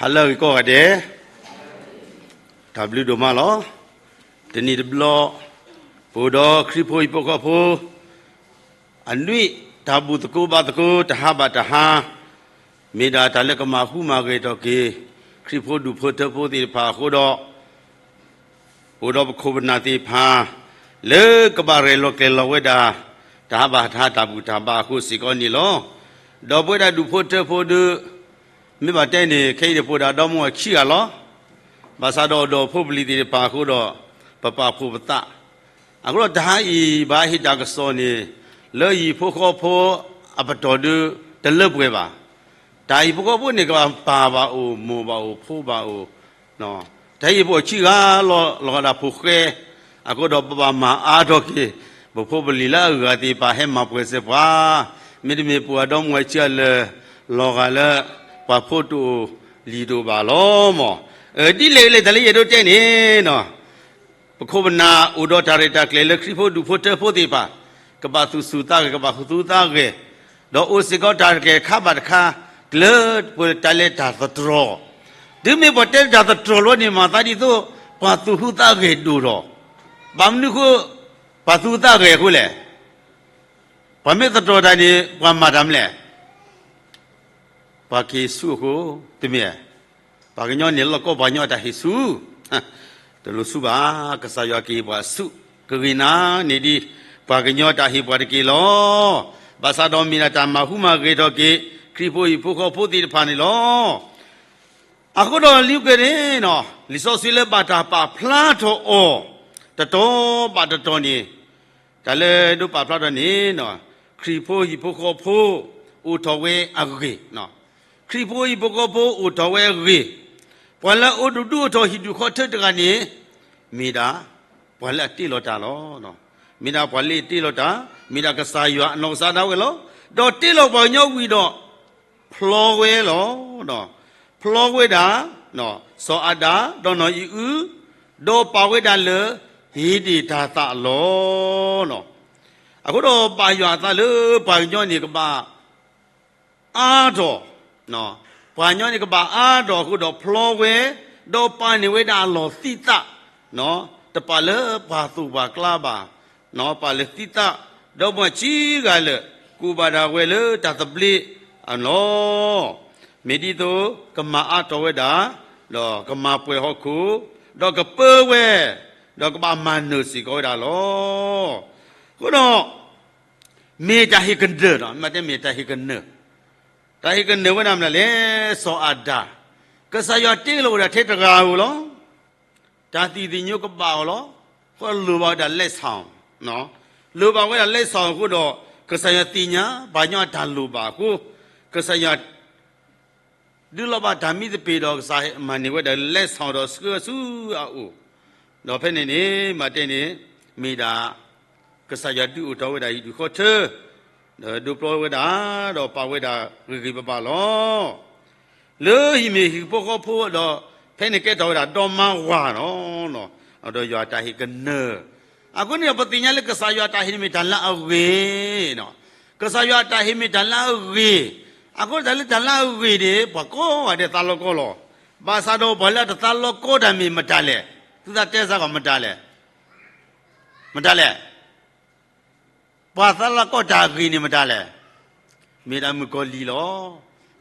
ဟါလၢအဂ့ၤကိးဂၤဒဲး, တၢ်ဘျုးဒိၣ်မးလီၤ. တနံၤတဘျီ, ပအိၣ်ဒီးခရံာ်ဖိဟံၣ်ဖိဃီဖိ, အနွံတၢ်ဘူၣ်သကိးဘါသကိး တဟါဘၣ်တဟါ, မ့ၢ်ဒၣ်တၢ်လၢကမၤဟူးမၤဂဲၤထီၣ်က့ၤ ခရံာ်ဖိဒူၣ်ဖိထၢဖိသ့ၣ်တဖၣ်အဃိဒီး ပအိၣ်ဒီးပခိၣ်ပနၢ်သ့ၣ်တဖၣ် လၢကဘၣ်ရဲၣ်လီၤကျဲၤလီၤဝဲဒၣ် တဟါဘၣ်တဟါတၢ်ဘူၣ်တၢ်ဘါအဃိစ့ၢ်ကီးန့ၣ်လီၤ. ဒီးပဝဲဒၣ်ဒူၣ်ဖိထၢဖိဒီး မ့ၢ်ဘၣ်တဲန့ၣ် ခဲအံၤန့ၣ် ပအိၣ်ဒၣ်ဒီမါဝၤခံဂၤလီၤ. ဘၣ်ဆၣ်ဒီးအိၣ်ဒီးဖိပလံၤသ့ၣ်တဖၣ်အဃိဒီး ပပာ်ဖှိၣ်ပသး အဃိဒီးတဟါအံၤ ဘၣ်ဟ့ၣ်တၢ်ကစီၣ်န့ၣ် လၢဟံၣ်ဖိဃီဖိအပတီၢ်ဒီး တလၢပှဲၤဘၣ်. တၢ်ဟံၣ်ဖိဃီဖိန့ၣ် ကဘၣ်ပၢ်ဘၣ်အိၣ် မိၢ်ဘၣ်အိၣ် ဖိဘၣ်အိၣ် တဟါအံၤပအိၣ်ခံဂၤလီၤ လီၤဂာ်ဒၣ်ဖိဃဲ, အဃိဒီးပဘၣ်မၤအါထီၣ်က့ၤ ပဖိပလံၤလၢအဂၤသ့ၣ်တဖၣ်ဟဲမၤပှဲၤစၢၤပှၤ, မ့တမ့ၢ်ပအိၣ်ဒီမါဝၤခံဂၤလၢာ် လီၤဂာ်လၢ ပှၤဖိတအိၣ်လံၤတအိၣ်ဘၣ်လီၤမၢ်. ဒ်လဲၣ်ဂ့ၤလဲၣ် တၢ်လၢယအဲၣ်ဒိးတဲန့ၣ် ပခိၣ်ပနၢ်အိၣ်ဒီးတၢ်ရဲၣ်တၢ်ကျဲၤလၢခရံာ်ဖိဒူၣ်ဖိထၢဖိသ့ၣ်တဖၣ် ကဘၣ်သူၣ်ဆူၣ်သးဂဲၤ ကဘၣ်သူၣ်ဆူၣ်သးဂဲၤ, ဒီးအိၣ်စ့ၢ်ကီးတၢ်ရဲၣ်တၢ်ကျဲၤတခါဘၣ်တခါ လၢပတၢ်လဲၤတၢ်သတြီၤ, တုၤမ့ၢ်ပှၤတဲတၢ်သတြီၤလီၤန့ၣ် မၤသးဒ်သိး ပှၤသူၣ်ဆူၣ်သးဂဲၤဒိၣ်ထီၣ်, ဘၣ်မနုၤအဃိ ပှၤသူၣ်ဆူၣ်သးဂဲၤအဃိလဲၣ်. ပှၤမ့ၢ်သတြီၤတၢ်န့ၣ် ပှၤမၤတၢ်မနုၤလဲၣ်. ပှၤက့ၤဆူအဃိ တမ့ၢ်ဧါ. ပှၤကညီန့ၣ်လီၢ်ကီပှၤကညီအတၢ်ဟ့ၣ်ဆူၣ်, တလိၣ်ဆူၣ်ဘၣ်, ကစၢ်ယွၤက့ၤပှၤဆူၣ် ကဂ့ၤနၤန့ၣ်ဒ် ပှၤကညီတၢ်ဟ့ၣ်ပှၤတက့ၢ်လီၤ. ဘၣ်ဆၣ်ဒီးမ့ၢ်ဒၣ်တၢ်မၤဟူးမၤဂဲၤထီၣ်က့ၤ ခရံာ်ဖိဟံၣ်ဖိဃီဖိသ့ၣ်တဖၣ်န့ၣ်လီၤ. အဃိဒီးလံာ်ကဲန့ၣ် လံာ်စီဆှံလၢဘၣ်တၢ်ပာ်ဖျါထီၣ်အီၤ တတီၤဘၣ်တတီၤန့ၣ် တၢ်လၢဒိးပာ်ဖျါထီၣ်န့ၣ် ခရံာ်ဖိဟံၣ်ဖိဃီဖိ အိၣ်ထီၣ်ဝဲအဂ့ၢ်, ခရံာ်ဖိဟံၣ်ဖိဃီဖိအိၣ်ထီၣ်ဝဲအဂ့ၢ်, ပှၤလၢအအိၣ်ဒူၣ်ဒူၣ်အိၣ်ထီၣ်ဟံၣ်ဒူၣ်ဃီထၢတဂၤန့ၣ် မ့ၢ်ဒၣ် ပှၤလၢအတ့လီၤတၢ်လီၤ. မ့ၢ်ဒၣ်ပှၤလၢအတ့လီၤတၢ်, မ့ၢ်ဒၣ်ကစၢ်ယွၤအနီၢ်ကစၢ်ဒၣ်ဝဲလီၤ. ဒီးတ့လီၤပှၤကညီဝံၤဒီး ဖျီဝဲလီၤ. ဖျီဝဲဒၣ် စီၤအၤဒၣ် ဒီးနီၢ်အံၣ်အု, ဒီးပာ်ဝဲဒၣ်လၢ ဧ့ဒ့ၣ်တၤသၣ်လီၤ. အဃိဒီးဘၣ်ယွၤအသးလၢပှၤကညီန့ၣ်ကဘၣ်အါထီၣ်, ပှၤကညီန့ၣ်ကဘၣ်အါထီၣ်အဃိဒီးဖျီဝဲ, ဒီးပာ်န့ၢ်ဝဲဒၣ်အလီၢ်သံသး, တပာ်လၢပှၤသူၣ်ပှၤကျါဘၣ်, ပာ်လၢသံသး, ဒီးမ့ၢ်ဆံးဂၤလၢာ် ကူၣ်ဘၣ်ဒၣ်ဝဲလၢတၢ်သဘျ့အလီၢ်, မ့ၢ်ဒ်သိးကမၤအါထီၣ်ဝဲဒၣ်, ဒီးကမၤပှဲၤဟီၣ်ခိၣ်, ဒီးကပၢဝဲ, ဒီးကဘၣ်မၤနၢၤစ့ၢ်ကီးဝဲဒၣ်လီၤ. အဃိဒီး မ့ၢ်တၢ်ဟ့ၣ်ကနၢၤ, မ့ၢ်တၢ်ဟ့ၣ်ကနၢၤ, တၢ်ဟ့ၣ်ကနၢၤဝဲဒၣ်မနုၤလဲၣ်. စီၤအၤဒၣ်, ကစၢ်ယွၤတ့လီၤဝဲဒၣ်ထဲတဂၤဧိၤလီၤ. တၢ်သံၣ်သညိကဘၣ်အီၤလီၤ. အဃိလိၣ်ဘၣ်ဝဲဒၣ်လံာ်စီဆှံ, လိၣ်ဘၣ်ဝဲဒၣ်လံာ်စီဆှံအဃိဒီး ကစၢ်ယွၤသ့ၣ်ညါ ပှၤကညီအတၢ်လိၣ်ဘၣ်အဃိ, ကစၢ်ယွၤ ဒုးလီၤဘၣ်တၢ်မံသပ့ၤဒီးကစၢ်မၤန့ၢ်ဝဲဒၣ်လံာ်စီဆှံဒီးဆှၢဆူအအိၣ်, ဒီးဖဲန့ၣ်န့ၣ် မ့ၢ်တဲန့ၣ် မ့ၢ်ဒၣ် ကစၢ်ယွၤဒုးအိၣ်ထီၣ်ဝဲဒၣ်ဟံၣ်ဒူၣ်ဃီထၢ, ဒီးဒိးဖျီဝဲဒၣ်, ဒီးပာ်ဝဲဒၣ်ဂ့ၤဂ့ၤဘၣ်ဘၣ်လီၤ. လၢဟံၣ်မ့ၢ်ဟံၣ်ဖိဃီဖိဒီး ဖဲန့ၣ်ကဲထီၣ်ဝဲဒၣ်ဒီမါဝၤလီၤ. ဒီးယွၤအတၢ်ဟ့ၣ်ကနၢၤ, အဃိန့ၣ်ဒီးပသ့ၣ်ညါလၢကစၢ်ယွၤအတၢ်ဟ့ၣ်န့ၣ်မ့ၢ်တၢ်လၢအဂ့ၤ, ကစၢ်ယွၤအတၢ်ဟ့ၣ်မ့ၢ်တၢ်လၢအဂ့ၤ, အဃိတၢ်လၢတၢ်လၢအဂ့ၤန့ၣ် ပှၤကိးဂၤဒဲးသးလီကီလီၤ. ဘၣ်ဆၣ်ဒီးပှၤလၢအတသးလီကီတၢ်မ့ၢ်မတၤလဲၣ်. သုသးတဲစ့ၢ်ကီး မတၤလဲၣ်. မတၤလဲၣ်. ပှၤသးလီကီတၢ်အဂ့ၤန့ၣ်မတၤလဲၣ်. မ့ၢ်ဒၣ်မုၣ်ကီၤလံၢ်လီၤ.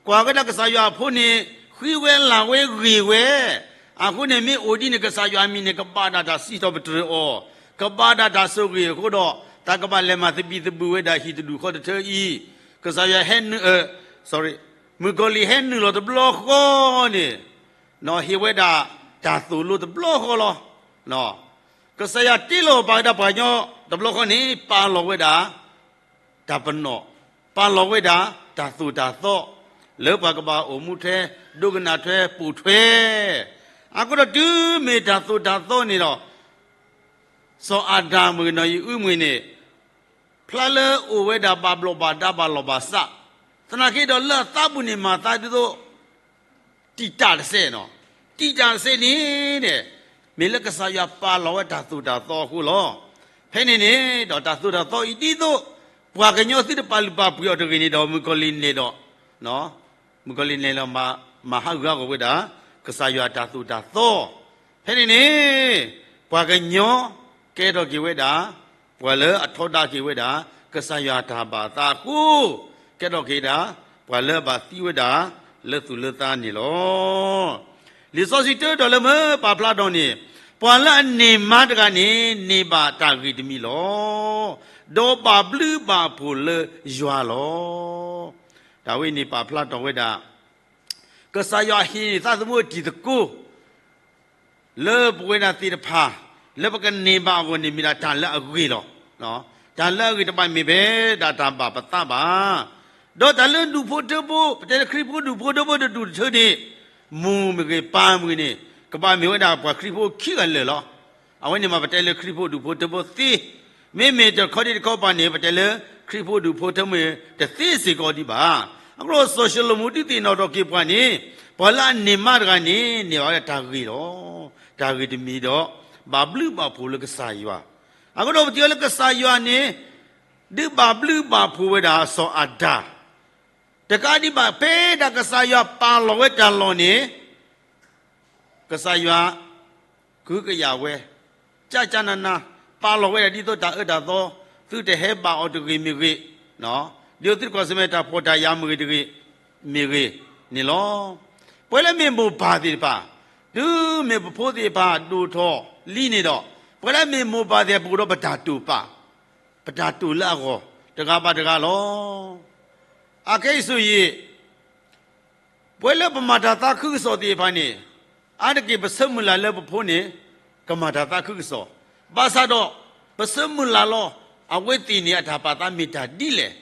ကွၢ်ဝဲဒၣ်ကစၢ်ယွၤအဖိန့ၣ် ဃံဝဲလၤဝဲဂ့ၤဝဲ, အဃိန့ၣ်မ့ၢ်အိၣ်ဒ်န့ၣ် ကစၢ်ယွၤအမံၤန့ၣ် ကဘၣ်ဒၣ်တၢ်စံးထီၣ်ပတြၢၤအီၤ, ကဘၣ်ဒၣ်တၢ်ဆိၣ်ဂ့ၤအဃိဒီး တၢ်ကဘၣ်လဲၤမၤသဘံၣ်သဘုၣ်ဝဲဒၣ်ဟံၣ်တဒူၣ်ဃီတထၢအံၤ, ကစၢ်ယွၤဟဲနုာ်, မုၣ်ကီၤလံၢ်ဟဲနုာ်လီၤတဘျီဃီန့ၣ် ဟ့ၣ်ဝဲဒၣ်တၢ်သိၣ်လိတဘျီဃီလီၤ. ကစၢ်ယွၤတ့လီၤပာ်ဝဲဒၣ်ပှၤကညီတဘျီဃီန့ၣ် ပာ်လီၤဝဲဒၣ်တၢ်ပနီၣ်, ပာ်လီၤဝဲဒၣ်တၢ်သိၣ်တၢ်သီ လၢပှၤကဘၣ်အိၣ်မူထွဲ ဒိကနၣ်ထွဲ ပိာ်ထွဲ, အဃိဒီးတုၤမ့ၢ်တၢ်သိၣ်တၢ်သီန့ၣ်ဒီး စီၤအၤဒၣ်မ့ၢ်ဂ့ၤ နီၢ်အံၣ်အုမ့ၢ်ဂ့ၤန့ၣ် ဖျါလၢအိၣ်ဝဲဒၣ်ဘၣ်ဘျီၣ်ဘၣ်ဒါဘၣ်လီၢ်ဘၣ်စး, သနာ်က့ဒီးလၢအသးပူၤန့ၣ် မၤသးဒ်သိး တံာ်တာ်တစဲးနီၤ, တံာ်တာ်တစဲးန့ၣ်, မ့ၢ်လၢကစၢ်ယွၤပာ်လီၤဝဲ တၢ်သိၣ်တၢ်သီအဃိလီၤ. ဖဲန့ၣ်န့ၣ်ဒီး တၢ်သိၣ်တၢ်သီအံၤဒ်သိး ပှၤကညီသုတပာ်လုၢ်ပာ်ပှ့ၤအီၤတဂ့ၤန့ၣ်ဒီး မုၣ်ကီၤလံၢ်နဲၣ်ဒီး, မုၣ်ကီၤလံၢ်နဲၣ်လီၤမး မၤဟးဂူာ်ဟးဂီၤဝဲဒၣ် ကစၢ်ယွၤတၢ်သိၣ်တၢ်သီ. ဖဲန့ၣ်န့ၣ် ပှၤကညီကဲထီၣ်က့ၤဝဲဒၣ် ပှၤလၢအထီဒါက့ၤဝဲဒၣ် ကစၢ်ယွၤတၢ်ဘၣ်သးအဃိ, ကဲထီၣ်က့ၤဒၣ် ပှၤလၢအဘၣ်သံဝဲဒၣ် လၢသူၣ်လၢသးန့ၣ်လီၤ. လံာ်စီဆှံတၢဒီးလၢမၢပာ်ဖျါထီၣ်န့ၣ်, ပှၤလၢအန့ၢ်မါတဂၤန့ၣ် န့ၢ်ဘၣ်တၢ်ဂ့ၤတမံၤလီၤ. ဒီးဘၣ်ဘျုးဘၣ်ဖှိၣ်လၢယွၤလီၤ. တၢ်ဝဲန့ၣ်ပာ်ဖျါထီၣ်ဝဲဒၣ် ကစၢ်ယွၤဟ့ၣ်သးသမူအတံၤသကိး လၢပဝဲဒၣ်သ့ၣ်တဖၣ် လၢပကန့ၢ်ဘၣ်အဂီၢ်န့ၣ် မ့ၢ်ဒၣ်တၢ်လၢအဂ့ၤလီၤ. တၢ်လၢအဂ့ၤတဘၣ်မ့ၢ်ဖဲဒၣ်တၢ်ဘၣ်ပသးဘၣ်. ဒီးတၢ်လၢဒူၣ်ဖိထၢဖိ, ပတဲလၢခရံာ်ဖိဒူၣ်ဖိထၢဖိတဒူၣ်တထၢန့ၣ်, မိၢ်မ့ၢ်ဂ့ၤပၢ်မ့ၢ်ဂ့ၤန့ၣ် ကဘၣ်မ့ၢ်ဝဲဒၣ်ပှၤခရံာ်ဖိခံဂၤလၢာ်လီၤ. အဝဲန့ၣ်မ့ၢ်ပတဲလၢခရံာ်ဖိဒူၣ်ဖိထၢဖိသ့, မ့မ့ၢ်တခီဒံးတခီပၤန့ၣ် ပတဲလၢခရံာ်ဖိဒူၣ်ဖိထၢဖိတသ့စ့ၢ်ကီးဒံးဘၣ်. အဃိဒီးစီၤၡလိၤမိၤဒုးသ့ၣ်နီၣ်ထီၣ်က့ၤပှၤန့ၣ်, ပှၤလၢအန့ၢ်မါတဂၤန့ၣ် န့ၢ်ဘၣ်ဝဲဒၣ်တၢ်ဂ့ၤလီၤ. တၢ်ဂ့ၤတမံၤဒီး ဘၣ်ဘျုးဘၣ်ဖှိၣ်လၢကစၢ်ယွၤ. အဃိဒီးပထံၣ်အီၤလၢကစၢ်ယွၤန့ၣ် ဒုးဘၣ်ဘျုးဘၣ်ဖှိၣ်ဝဲဒၣ်စီၤအၤဒၣ် တကးဒံးဘၣ် ဖဲဒၣ်ကစၢ်ယွၤပာ်လီၤဝဲတၢ်လီၢ်န့ၣ် ကစၢ်ယွၤ ကဟုကယာ်ဝဲ, ကၠၢ်ကၠၢ်နးနး, ပာ်လီၤဝဲဒၣ်ဒ်သိးတၢ်အၢတၢ်သီ, သုတဟဲဘၣ်အီၤတဂ့ၤမ့ၢ်ဂ့ၤ, ဒ်သိးသုတကွၢ်ဆၢၣ်မဲာ်တၢ်ဖှီၣ်တၢ်ယာ်မ့ၢ်ဂ့ၤတဂ့ၤ, မ့ၢ်ဂ့ၤန့ၣ်လီၤ. ပှၤလၢမ့ၢ်မိၢ်ပၢ်သ့ၣ်တဖၣ်, တုၤမ့ၢ်ပဖိသ့ၣ်တဖၣ်ဒိၣ်ထီၣ်လံန့ၣ်ဒီး, ပှၤလၢမ့ၢ်မိၢ်ပၢ်သ့ၣ်တဖၣ် ပကအိၣ်ဒီးပတၢ်တိာ်ပာ်, ပတၢ်တိာ်လၢအဂီၢ်, တဂၤဘၣ်တဂၤလီၤ. အခဲအံၤဆိၣ်ဂ့ၤ ပဝဲလၢပမၤတၢ်သးခုကစီၣ်သ့ၣ်တဖၣ်န့ၣ်, အါတက့ၢ်ပဆၢမုၢ်လၢ်လၢပဖိန့ၣ် ကမၤတၢ်သးခုကစီၣ်, ဘၣ်ဆၣ်ဒီး ပဆၢမုၢ်လၢ်လီၤ အဝဲသ့ၣ်န့ၣ်အတၢ်ပာ်သးမ့ၢ်တၢ်ဒ်လဲၣ်.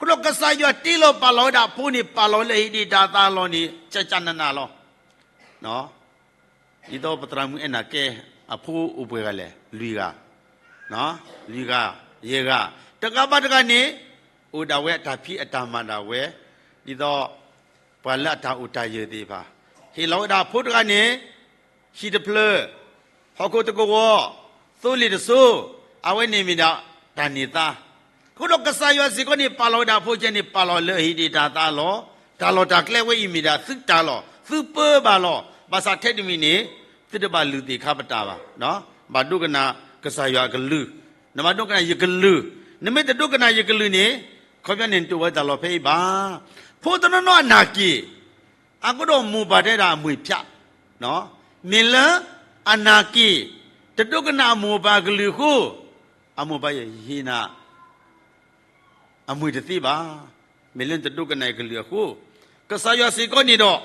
အဃိဒီးကစၢ်ယွၤတ့လီၤပာ်လီၤဝဲဒၣ်အဖိန့ၣ် ပာ်လီၤလၢအဟ့ၣ်ဒံးတၢ်သးလီၤန့ၣ် ကၠၢ်ကၠၢ်နးနးလီၤ. ဒ်သိးပသရၣ်မုၣ်အဲၣ်နၤကဲ အဖိအိၣ်ပှဲၤဂၤလဲၣ်, လွံၢ်ဂၤ, လွံၢ်ဂၤ, ယဲၢ်ဂၤ, တဂၤဘၣ်တဂၤန့ၣ် အိၣ်ဒၣ်ဝဲအတၢ်ဖံးအတၢ်မၤဒၣ်ဝဲ, ဒ်သိး ပှၤလၢအတၢ်အိၣ်တၢ်ယၢၤသ့ၣ်တဖၣ်, ဟ့ၣ်လီၤဝဲဒၣ်အဖိတဂၤန့ၣ် ဟံၣ်တဖျၢၣ်, ဟီၣ်ခိၣ်တကဝီၤ, သိလ့ၣ်တစိ, အဝဲန့ၣ်မ့ၢ်ဒၣ်တၢ်န့ၢ်သါ. အဃိဒီးကစၢ်ယွၤစ့ၢ်ကီးန့ၣ် ပာ်လီၤဝဲဒၣ်အဖိကဲန့ၣ် ပာ်လီၤလၢအဟ့ၣ်ဒံးတၢ်သးလီၤ. တၢ်လီၢ်တၢ်ကျဲဝဲအံၤမ့ၢ်ဒၣ်သုတၢ်လီၢ်, သုပၢဘၣ်လီၤ. ဘၣ်ဆၣ်ထဲတမံၤန့ၣ် သုတဘၣ်လုၢ်သ့ၣ်ခါပတာ်ဘၣ်. ဘၣ်ဒိကနၣ်ကစၢ်ယွၤအကလုၢ်, နဘၣ်ဒိကနၣ်ယကလုၢ်, နမ့ၢ်တဒိကနၣ်ယကလုၢ်န့ၣ် ခီပညီန့ၣ်နတအိၣ်ဝဲတၢ်လီၢ်ဖဲအံၤဘၣ်. ဖိတနီၤနီၤအနၢ်က့ၣ် အဃိဒီးမိၢ်ပၢ်တဲဒၣ်အမှွေဖျၢၣ်, မ့ၢ်လၢအနၢ်က့ၣ် တဒိကနၣ်အမိၢ်ပၢ်အကလုၢ်အဃိ, အမိၢ်ပၢ်ဟ့ၣ်နၤ အမှွေတသ့ဘၣ်. မ့ၢ်လၢနတဒိကနၣ်အကလုၢ်အဃိ, ကစၢ်ယွၤစ့ၢ်ကီးန့ၣ်ဒီး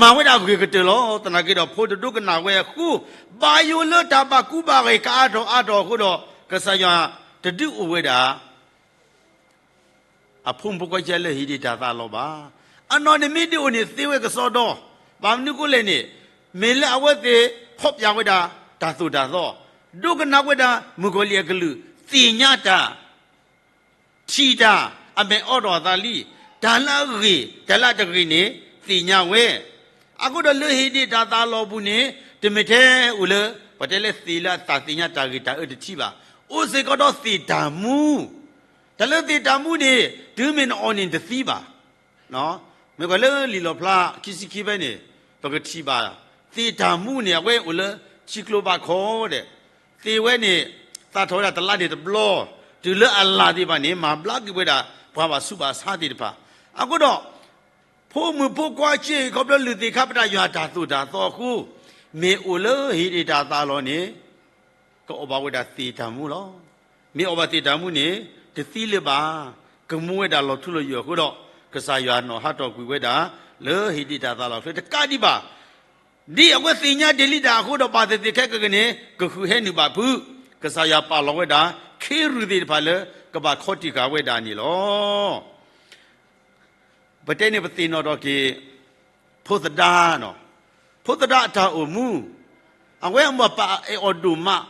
မၤဝဲဒၣ်ဂ့ၤကတၢၢ်လီၤ. သနာ်က့ဒီး ဖိတဒိကနၣ်ဝဲအဃိ, ဘၣ်ယိၣ်လၢတၢ်ဘၣ်ကူဘၣ်ဂာ်ကအါထီၣ်အါထီၣ်အဃိဒီး ကစၢ်ယွၤတဒုးအိၣ်ဝဲဒၣ် အဖိမုၣ်ဖိခွါကဲလၢဟ့ၣ်ဒံးတၢ်သးလီၤဘၣ်. အနီၢ်န့ၣ်မ့ၢ်ဒုးအိၣ်န့ၣ်သ့ဝဲကစီဒီ, ဘၣ်မနုၤအဃိလဲၣ်န့ၣ်, မ့ၢ်လၢအဝဲသ့ၣ်ဖီၣ်ပြဝဲဒၣ်တၢ်သိၣ်တၢ်သီ, ဒိကနၣ်ဝဲဒၣ်မုၣ်ကီၤလံၢ်အကလုၢ်, သ့ၣ်ညါတၢ် ထံၣ်တၢ်, အမဲာ်အိးထီၣ်အသးလံ, တၢ်လၢအဂ့ၤ တၢ်လၢအတဂ့ၤန့ၣ် သ့ၣ်ညါဝဲ. အဃိဒီးလၢဟ့ၣ်ဒံးတၢ်သးလီၤအပူၤန့ၣ် တမ့ၢ်ထဲအိၣ်လၢ ပှၤတဲလၢသ့ၣ်လၢအသးသ့ၣ်ညါတၢ်ဂ့ၤတၢ်အၢတထံၣ်ဘၣ်. အိၣ်စ့ၢ်ကီးဒီးသ့ၣ်တၢ်မူ, တၢ်လၢသ့ၣ်တၢ်မူန့ၣ် တုၤမ့ၢ်နအီၣ်န့ၣ်တသံဘၣ်. မ့ၢ်ကွၢ်လၢလံာ်လီၣ်ဖျါခံဆံခံဖဲန့ၣ် ပကထံၣ်ဘၣ် သ့ၣ်တၢ်မူန့ၣ် အဝဲအိၣ်လၢထံကျိဘၣ်ခီဒီး သ့ၣ်ဝဲန့ၣ် သၣ်ထီၣ်ဝဲဒၣ်တလါန့ၣ်တဘျီ, တုၤလၢအလၢ်သ့ၣ်တဖၣ်န့ၣ် မၤဘျါက့ၤဝဲဒၣ် ပှၤဘၣ်ဆူးဘၣ်ဆါသ့ၣ်တဖၣ်. အဃိဒီး ဖိမုၣ်ဖိခွါအဆ့ၣ် ခီဖျိလုၢ်သ့ၣ်ခါပတာ်ယွၤတၢ်သိၣ်တၢ်သီအဃိ, မ့ၢ်အိၣ်လၢဟ့ၣ်ဒံးတၢ်သးလီၤန့ၣ် ကအီၣ်ဘၣ်ဝဲဒၣ်သ့ၣ်တၢ်မူလီၤ. မ့ၢ်အီၣ်ဘၣ်သ့ၣ်တၢ်မူန့ၣ် တသံလၢၤဘၣ်, ကမူဝဲဒၣ်လီၤထူလီၤယိာ်အဃိဒီး ကစၢ်ယွၤနီၣ်ဟးထီၣ်ကွံာ်ဝဲဒၣ် လၢဟ့ၣ်ဒံးတၢ်သးလီၤချၢတကးဒံးဘၣ် ဒ်အဝဲသ့ၣ်ညါတ့ၢ်လံတၢ်အဃိဒီး ဘၣ်သ့ၣ်သ့ၣ်ခဲကနံၣ်န့ၣ် ကဃုဟဲနုာ်ဘၣ်ဖုး, ကစၢ်ယွၤပာ်လီၤဝဲဒၣ် ခ့ရူၢ်သ့ၣ်တဖၣ်လၢ ကဘၣ်ခီတံၢ်ဃာ်ဝဲဒၣ်န့ၣ်လီၤ. ပတဲန့ၣ်ပသ့ၣ်နီၣ်ထီၣ်က့ၤ ဖိသဒါ, ဖိသဒါအတၢ်အိၣ်မူ, အဝဲအမိၢ်အပၢ်အဲၣ်အီၤဒိၣ်မး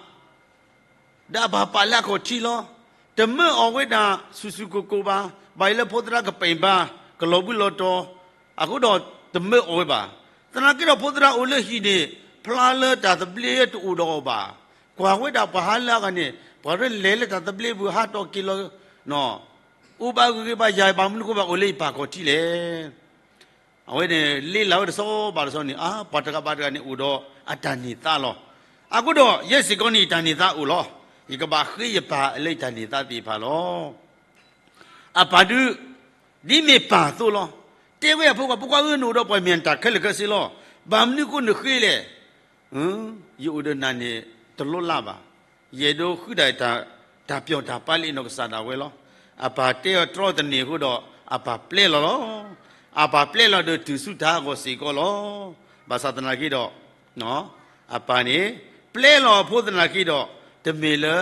ဒီးအဘၣ်ပာ်လၢအခီၣ်ထံးလီၤ. တမၢအီၣ်ဝဲဒၣ်ဆူၣ်ဆူၣ်ကိၢ်ကိၢ်ဘၣ်, ဘၣ်အံၤလၢဖိသဒါကပဲာ်ဘါ, ကလီၤဘှံးလီၤတီၤ, အဃိဒီးတမၢအီၣ်ဝဲဘၣ်. သနာ်က့ဒီးဖိသဒါအိၣ်လၢဟံၣ်န့ၣ် ဖျါလၢတၢ်သဘျ့တအိၣ်ဒီးအီၤဘၣ်. ကွၢ်ဝဲဒၣ်ပှၤဟါလၢအဂၤန့ၣ် ပှၤရဲလဲၤလၢတၢ်သဘျ့ပူၤဟးတီၢ်က့ၤလီၤ, အိၣ်ဘၣ်ဂ့ၤဂ့ၤဘၣ်ယၤ ဘၣ်မနုၤဃိဘၣ်အိၣ်လၢယပၢ်ခီၣ်ထံးလဲၣ်. အဝဲန့ၣ် လ့လၢ်ဝဲတဆီဘၣ်တဆီန့ၣ် အါ ပှၤတဂၤဘၣ်တဂၤန့ၣ်အိၣ်ဒီးအတၢ်န့ၢ်သါလီၤ. အဃိဒီး ယဲစ့ၢ်ကီးန့ၣ် ယတၢ်န့ၢ်သါအိၣ်လီၤ. ယကဘၣ်ဃ့ယပၢ်လၢယတၢ်န့ၢ်သါသ့ၣ်တဖၣ်လီၤ. အပၢ်ဒုး ဒ်မ့ၢ်ပၢ်အသိးလီၤ. တဲဝဲအဖိခွါ, ဖိခွါဧၢ, နအိၣ်ဒီးပှၤမ့ၢ်နတၢ်ခဲလၢာ်ခဲဆ့လီၤ. ဘၣ်မနုၤအဃိနဃ့လဲၣ်. ယအိၣ်ဒီးနၤန့ၣ် တလီၤလးဘၣ်. ယအဲၣ်ဒိးဃုဒၣ်တၢ်ပျီၢ်တၢ်ပာ်လၢအနီၢ်ကစၢ်ဒၣ်ဝဲလီၤ. အပၢ်တဲအီၤတြီတန့ၢ်အဃိဒီး အပၢ်ပျဲလီၤလီၤ. အပၢ်ပျဲလီၤဒီးတုၤဆူတၢ်အဂီၢ်စ့ၢ်ကီးလီၤ. ဘၣ်ဆၣ်သနာ်က့ဒီး အပၢ်န့ၣ် ပျဲလီၤအဖိသနာ်က့ဒီး တမ့ၢ်လၢ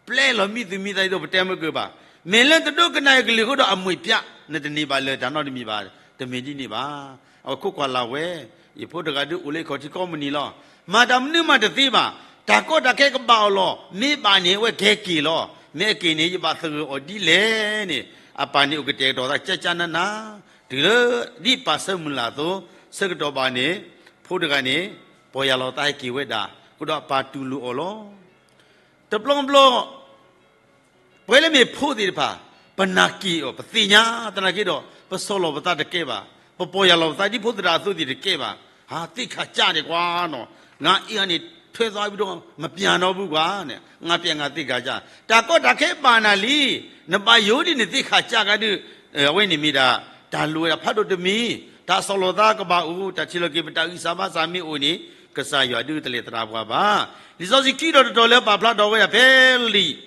ပျဲလီၤမံသူၣ်မံသးဒ်သိးပတဲမုၢ်ကၢၢ်ဘၣ်. မ့ၢ်လၢတဒိကနၣ်အကလုၢ်အဃိဒီးအမှံၣ်ပျဲ နတန့ၢ်ဘၣ်လၢၤတၢ်နီတမံၤဘၣ်. တမ့ၢ်ဒ်န့ၣ်ဘၣ်. အဝဲခိးကွၢ်လၢ်ဝဲ, ယဖိတဂၤဒုးအိၣ်လၢအခီၣ်ထံးခီၣ်မုၢ်နံၤလီၤ. မၤတၢ်မနုၤမးတသ့ဘၣ်. တၢ်ကီတၢ်ခဲကဘၣ်အီၤလီၤ. မ့ၢ်ဘၣ်န့ၣ် အဝဲကဟဲက့ၤလီၤ. မ့ၢ်အက့ၤန့ၣ် ယဘၣ်သဂၢၢ်အီၤဒ်လဲၣ်န့ၣ် အပၢ်န့ၣ်အိၣ်ကတဲာ်ကတီၤသးကၠၢကၠၢနးနး တုၤလၢဒ်ပၢ်ဆၢမုၢ်လၢ်အသိး ဆၢကတီၢ်ဘၣ်န့ၣ် ဖိတဂၤန့ၣ် ပီၢ်ယၢ်လီၤသးဟဲက့ၤဝဲဒၣ်, အဃိဒီးအပၢ်တူၢ်လိာ်အီၤလီၤ. တဘျီဘျီ ပဝဲလၢမ့ၢ်ဖိသ့ၣ်တဖၣ် ပနာ်က့ၤအီၤ ပသ့ၣ်ညါသနာ်က့ဒီး ပဆီၣ်လီၤပသးတကဲဘၣ်, ပပီၢ်ယၢ်လီၤပသးဒ်ဖိသရၣ်အသိးသ့ၣ်တကဲဘၣ်. ဟး သ့ၣ်ခၣ်ကၢ်ဒဲးကွၢ်နီၤ, ငါအ့ၣ်အီၤန့ၣ် ထွဲသီဝံၤဒီး မပျၢ်နီတဘျီဘၣ်န့ၣ် ငါပျဲငါသ့ၣ်ခၣ်ကၢ်, တၢ်ကီတၢ်ခဲဘၣ်နၤလံ, နဘၣ်ယိၣ်ဒ်န့ၣ်သ့ၣ်ခၣ်ကၢ်ကဒီး, အဝဲန့ၣ်မ့ၢ်ဒၣ် တၢ်လိၣ်ဝဲဒၣ်ဖးဒိၣ်တမံၤ, တၢ်ဆီၣ်လီၤသးကဘၣ်အိၣ်, တၢ်ထံၣ်လိာ်က့ၤပတၢ်ဂံၢ်စၢ်ဘါစၢ်မ့ၢ်အိၣ်န့ၣ် ကစၢ်ယွၤဒုးတလဲၤသရၣ်ပှၤဘၣ်. လံာ်စီဆှံခံဒီးတတီၤလၢပာ်ဖျါထီၣ်ဝဲဒၣ်ဖဲလံာ်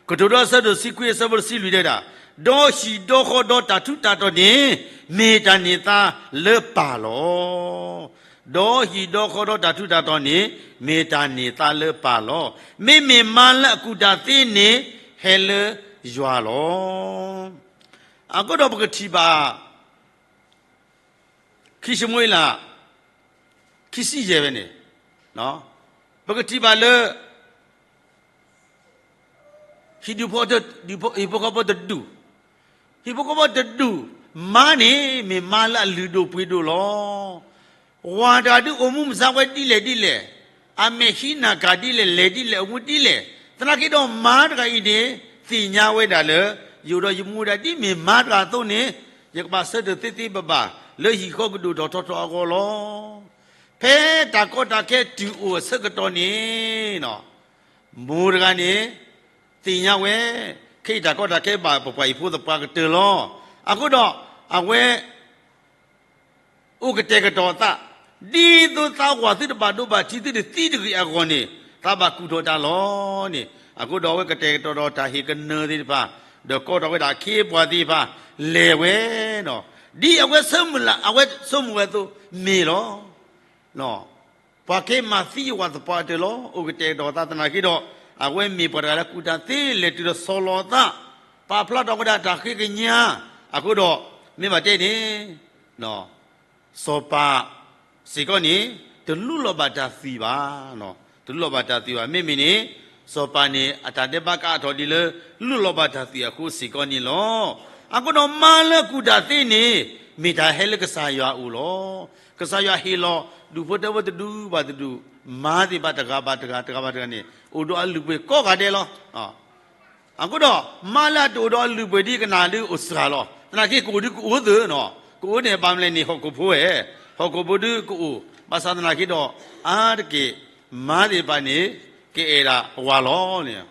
ကတိၤဒိအဆၢဒိၣ်တဆံခွံအဆၢဖိတဆံလွံၢ်တဲဒၣ်, ဒီးဟံၣ်ဒီဃီဒီးတၢ်ထူးတၢ်တီၤန့ၣ် မ့ၢ်တၢ်န့ၢ်သါလၢပၢ်လီၤ. ဒီးဟံၣ်ဒီဃီဒီးတၢ်ထူးတၢ်တီၤန့ၣ် မ့ၢ်တၢ်န့ၢ်သါလၢပၢ်လီၤ. မ့မ့ၢ်မါလၢအကူၣ်တၢ်သ့န့ၣ် ဟဲလၢယွၤလီၤ. အဃိဒီးပကထံၣ်ဘၣ် ခံၡမူၤအ့လး ခံဆံယဲၢ်ဖဲန့ၣ်, ပကထံၣ်ဘၣ်လၢ ဟံၣ်ဒူၣ်ဖိ ဟံၣ်ဖိဃီဖိတဒူၣ်, ဟံၣ်ဖိဃီဖိတဒူၣ်, မါန့ၣ်မ့ၢ်မါလၢအလုၢ်ဒိၣ်ပှ့ၤဒိၣ်လီၤ. ဝၤတဂၤဒုးအိၣ်မူမုၢ်မဆါဝဲဒ်လဲၣ်ဒ်လဲၣ်, အမဲာ်ဟံးနၤကၤဒ်လဲၣ်, လဲၤဒ်လဲၣ်, အိၣ်မူဒ်လဲၣ်, သနာ်က့ဒီးမါတဂၤအံၤန့ၣ် သ့ၣ်ညါဝဲဒၣ်လၢ ယအိၣ်ဒီးယမူဒါဒ်မ့ၢ်မါတဂၤအသိးန့ၣ် ယကဘၣ်ဆၢထၢၣ်သ့သ့ဘၣ်ဘၣ် လၢဟံၣ်ဃီကဒိၣ်ထီၣ်ထီထီၣ်အဂီၢ်လီၤ. ဖဲတၢ်ကီတၢ်ခဲတုၤအိၣ်အဆၢကတီၢ်န့ၣ် မိၢ်တဂၤန့ၣ် သ့ၣ်ညါဝဲ, ခဲအံၤတၢ်ကီတၢ်ခဲဘၣ်ပပှၤဟံၣ်ဖိသပှၢ်ကတၢၢ်လီၤ. အဃိဒီး အဝဲ အိၣ်ကတဲာ်ကတီၤအသး, ဒ်သိးသးဝၤသုတဘၣ်ဒိဘၣ်ထံးသုတသံတဂ့ၤအဂီၢ်န့ၣ် သးဘၣ်ကူၣ်ထီၣ်တၢ်လီၤန့ၣ်, အဃိဒီးအဝဲကတဲာ်ကတီၤဒီးတၢ်ဟ့ၣ်ကနၢသ့ၣ်တဖၣ်, ဒီးကိးထီၣ်ဝဲဒၣ်အခ့အပှၤသ့ၣ်တဖၣ်, လဲၤဝဲနီၤ, ဒ်အဝဲဆၢမုၢ်လၢ် အဝဲဆိကမိၣ်ဝဲအသိးမ့ၢ်လီၤ. ပှၤကဟဲမၤသံယဝၤသပှၢ်ကတၢၢ်လီၤ. အိၣ်ကတဲာ်ကတီၤသးသနာ်က့ဒီး အဝဲမ့ၢ်ပှၤတဂၤလၢကူၣ်တၢ်သ့ လဲၤတုၤဒီးဆီၣ်လီၤအသး, ပာ်ဖျါထီၣ်ဝဲဒၣ်တၢ်ဃ့ကညး, အဃိဒီး မ့ၢ်ဘၣ်တဲန့ၣ် စီၤပၤစ့ၢ်ကီးန့ၣ် တလူလီၤဘၣ်တၢ်သွံၣ်ဘၣ်, တလူလီၤဘၣ်တၢ်သွံၣ်ဘၣ်. မ့မ့ၢ်န့ၣ် စီၤပၤန့ၣ် အတၢ်ဒဲးဘးကအါထီၣ်ဒ်လၢ လူလီၤဘၣ်တၢ်သွံၣ်အဃိစ့ၢ်ကီးန့ၣ်လီၤ. အဃိဒီးမါလၢအကူၣ်တၢ်သ့န့ၣ် မ့ၢ်တၢ်ဟဲလၢကစၢ်ယွၤအအိၣ်လီၤ. ကစၢ်ယွၤဟ့ၣ်လီၤ ဒူၣ်ဖိထၢဖိတဒူၣ်ဘၣ်တဒူၣ်, မါသ့ၣ်တဖၣ်တဂၤဘၣ်တဂၤ တဂၤဘၣ်တဂၤန့ၣ် အိၣ်ဒီးအလုၢ်အပှ့ၤကိးဂၤဒဲးလီၤ. အဃိဒီး မါလၢအတအိၣ်ဒီးအလုၢ်အပှ့ၤဒ်ကနၣ်ဒုးအိၣ်စှၤလီၤ. သနာ်က့ကအိၣ်ဒုးကအိၣ်သ့နီၤ, ကအိၣ်န့ၣ် ဘၣ်မလဲၣ်န့ၣ် ဟီၣ်ခိၣ်ဖိဧါ, ဟီၣ်ခိၣ်ဖိဒုးကအိၣ်, ဘၣ်ဆၣ်သနာ်က့ဒီး အါတက့ၢ် မါသ့ၣ်တဖၣ်န့ၣ် ကအဲၣ်ဒၣ်အဝၤလီၤန့ၣ်,